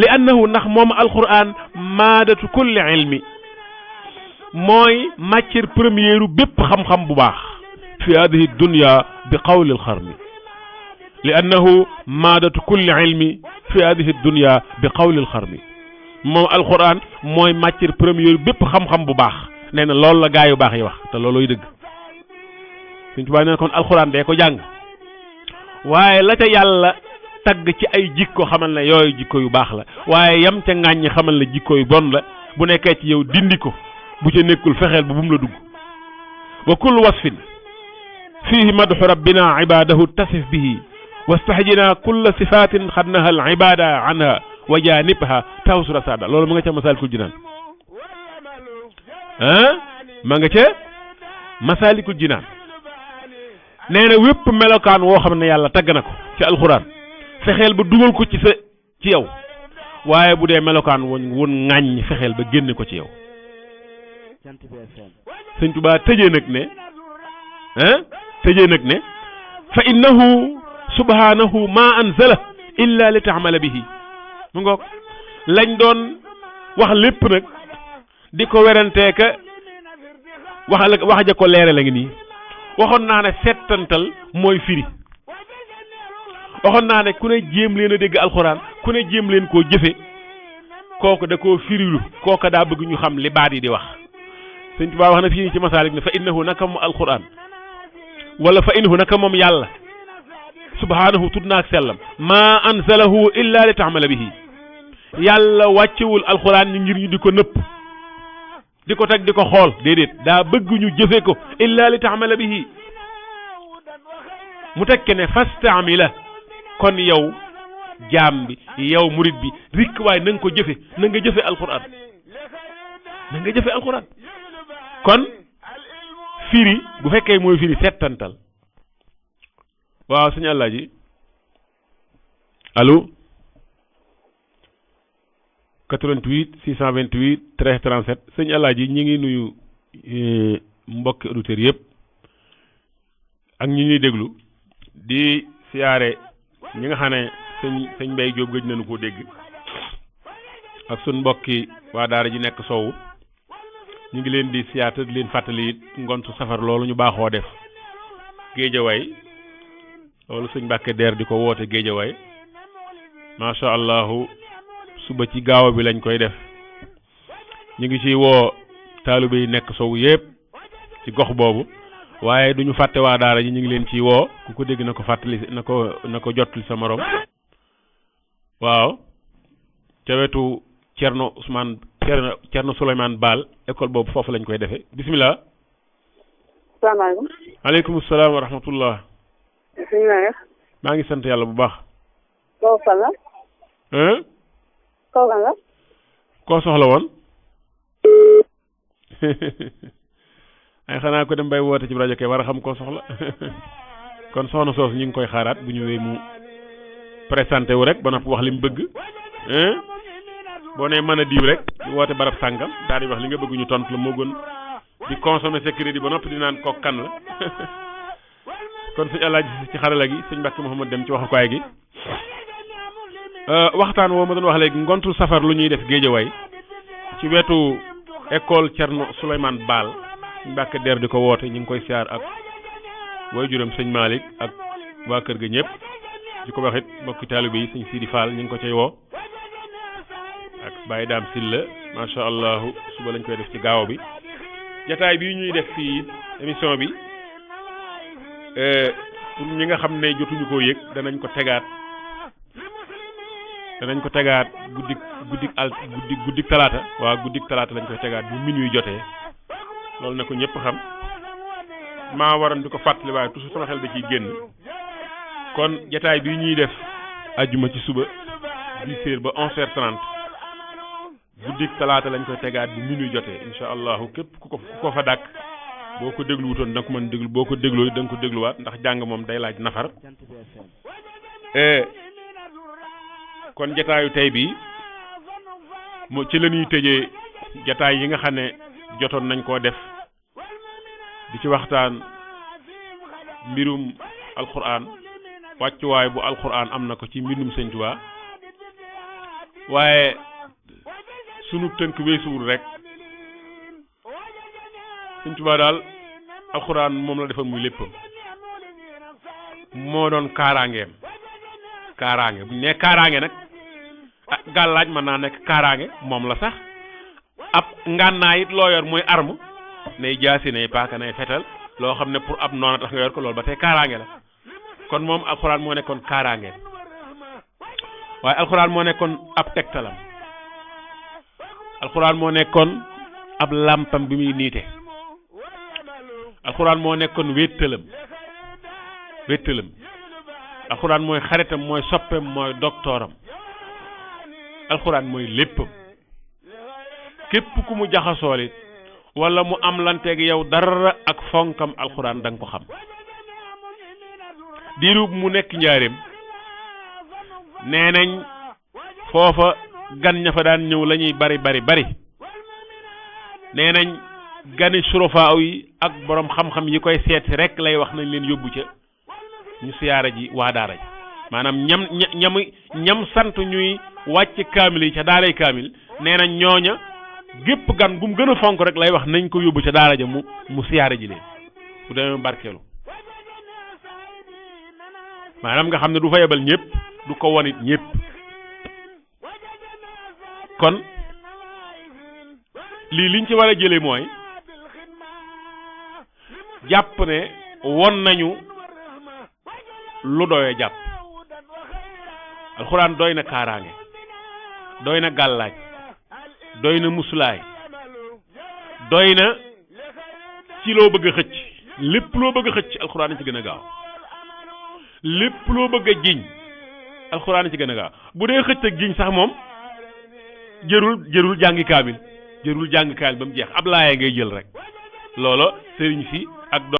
annahu ndax moom alxuraan maadatu kulli ilmi mooy matière première bépp xam-xam bu baax fi hadihi dunya bi qawli alxarmi li annahu maadatu kulli ilmi fi hadihi dunya bi qawli alxarmi moom alquran mooy matière première bépp xam-xam bu baax nee na loolu la gaa yu baax yi wax te loolooy dëgg Sëñ Tuubaa nee na kon alquran dee ko jàng waaye la ca yàlla tagg ci ay jikko xamal ne yooyu jikko yu baax la waaye yam ca ŋàññi xamal ne jikko yu bon la bu nekkee ci yow dindi ko bu ca nekkul fexeel ba bu mu la dugg wa kullu wasfin fihi madhu rabbina ibadahu tasif bihi wastahjina kulla sifatin xad naha al ibada anha wa janibha tawsura sada loolu ma nga ca Masaalikul Jinaan ma nga ca Masaalikul Jinaan nee na wépp melokaan woo xam ne yàlla tagg na ko ci alxuraan fexeel ba dugal ko ci yow waaye bu dee melokaan woon ŋàññ fexeel ba génne ko ci yow Sëñ Tuubaa tëjee nag ne fa innahu subhanahu ma anzala illa li taamala bihi mu ngoog lañ doon wax lépp nag di ko weranteeka wax ja ko leere la ngi nii waxoon naa ne settantal mooy firi waxoon naa ne ku ne jéem leen a dégg alxuraan ku ne jéem leen koo jëfe kooku da koo firilu kooku daa bëgg ñu xam li baat yi di wax sëñ Tuubaa wax na fii ci masaalik ne fa innahu naka mu alquran wala fa innahu naka moom yàlla subhaanahu tudd naa ak sellam maa anzalahu illa li taxmala bihi yàlla wàccewul alquran ni ngir ñu di ko nëpp di ko teg di ko xool déedéet daa bëgg ñu jëfe ko illa li taxmala bihi mu tekke ne fastamila kon yow jaam bi yow murit bi rikk waaye na nga ko jëfe na nga jëfe alquran na nga jëfe alquran kon firi bu fekkee mooy firi settantal waaw sëñ Alaaji allo 88 628 13 37 sëñ Alaaji ñi ngi nuyu mbokki auditeurs yëpp ak ñi ñuy déglu di siyaare ñi nga xam ne sëñ Mbay Jóob gëj nañu koo dégg ak sun mbokki waa daara ji nekk soowu ñu ngi leen di siyaata di leen fàttali it ngontu safar loolu ñu baaxoo def géejawaay loolu sëñ Mbàkke Der di ko woote géejawaay macha allahu suba ci gaaw bi lañ koy def ñu ngi ci woo taalibe yi nekk sow yëpp ci gox boobu waaye duñu fàtte waa daara ji ñu ngi leen ci woo ku ko dégg na ko fàttali na ko jottali sa morom waaw ca wetu Cerno Souleymane Baal école boobu foofu lañ koy defee bismillah. salaamaaleykum. aleykum salaam wa rahmatullah. maa ngi sant yàlla bu baax. kooku fan la. kooku fan la. koo soxla woon. ay xanaa ko dem bay woote ci rajo kay war a xam koo soxla kon soxna soosu ñu ngi koy xaaraat bu ñëwee mu présenté wu rek ba noppi wax li mu bëgg boo nee mën a diw rek di woote barab sàngam daal di wax li nga bëgg ñu tontu la moo gën di consommer sa crédit ba noppi di naan kooku kan la kon sëñ Alaaji ci xarala gi sëñ Mbàkke Mouhamad dem ci waxukaay gi waxtaan woo ma doon wax léegi ngontu safar lu ñuy def géejawaay ci wetu école Cerno Souleymane Baal sëñ Mbàkke Der di ko woote ñu ngi koy siyaar ak way juróom sëñ Malick ak waa kër ga ñëpp di ko waxit mbokki taalibe yi sëñ Sidi Fall ñu ngi ko cay woo ak Baye Daam Silla macha allah suba lañ koy def ci gaaw bi jataay bi ñuy def fii émission bi pour ñi nga xam ne jotuñu koo yëg danañ ko tegaat guddik talaata waaw guddik talaata lañ koy tegaat bu minuit jotee loolu na ko ñëpp xam maa waroon di ko fàttali waaye toujours sama xel da ciy génn kon jataay bi ñuy def ajjuma ci suba 10h ba 11h30 guddik talaata lañ koy tegaat bu minuit jotee incha allahu képp ku ko fa dàkk boo ko déglu wutoon da nga ko mën déglu boo ko dégloo da nga ko dégluwaat ndax jàng moom day laaj nafar kon jataayu tey bi moo ci la ñuy tëjee jataay yi nga xam ne jotoon nañ koo def di ci waxtaan mbirum alquran wàccuwaay bu alquran am na ko ci mbindum Sëñ Tuubaa waaye sunu tënk weesuwul rek Sëñ Tuubaa daal alquran moom la defal muy léppam moo doon kaaraangeem kaaraange bu ñu nee kaaraange nag ah gàllaaj mën naa nekk kaaraange moom la sax ab ngànnaay it loo yor mooy arme nay jaasi nay paaka nay fetal loo xam ne pour ab noona tax nga yor ko loolu ba tey kaaraange la kon moom alxuraan moo nekkoon kaaraange waaye alxuraan moo nekkoon ab tegtalam alxuraan moo nekkoon ab làmpam bi muy niite alxuraan moo nekkoon wéttalam alxuraan mooy xaritam mooy soppeem mooy doktooram alxuraan mooy léppam képp ku mu jaxasoolit wala mu am lanteeg yow dara ak fonkam alxuraan da nga ko xam diirub mu nekk njaareem nee nañ foofa gan ña fa daan ñëw la ñuy bari nee nañ gani surofaaw yi ak borom xam-xam yi koy seet si rek lay wax nañ leen yóbbu ca ñu siyaara ji waa daara ji maanaam ñam sant ñuy wàcc kaamil yi ca daaray kaamil nee nañ ñooña gépp gan bu mu gën a fonk rek lay wax nañ ko yóbbu ca daara ja mu siyaara ji leen bu demee barkeelu maanaam nga xam ne du fa yebal ñëpp du ko wonit ñëpp kon lii liñ ci war a jëlee mooy jàpp ne won nañu lu doy jàpp alxuraan doy na kaaraange doy na gàllaaj doy na musulaay doy na ci loo bëgg a xëcc lépp loo bëgg a xëcc alxuraan a ci gën a gaaw lépp loo bëgg a jiñ alxuraan a ci gën a gaaw bu dee xëcc ak jiñ sax moom jërul jàngi kaamil ba mu jeex ab laaya ngay jël rek loola sëriñ si ak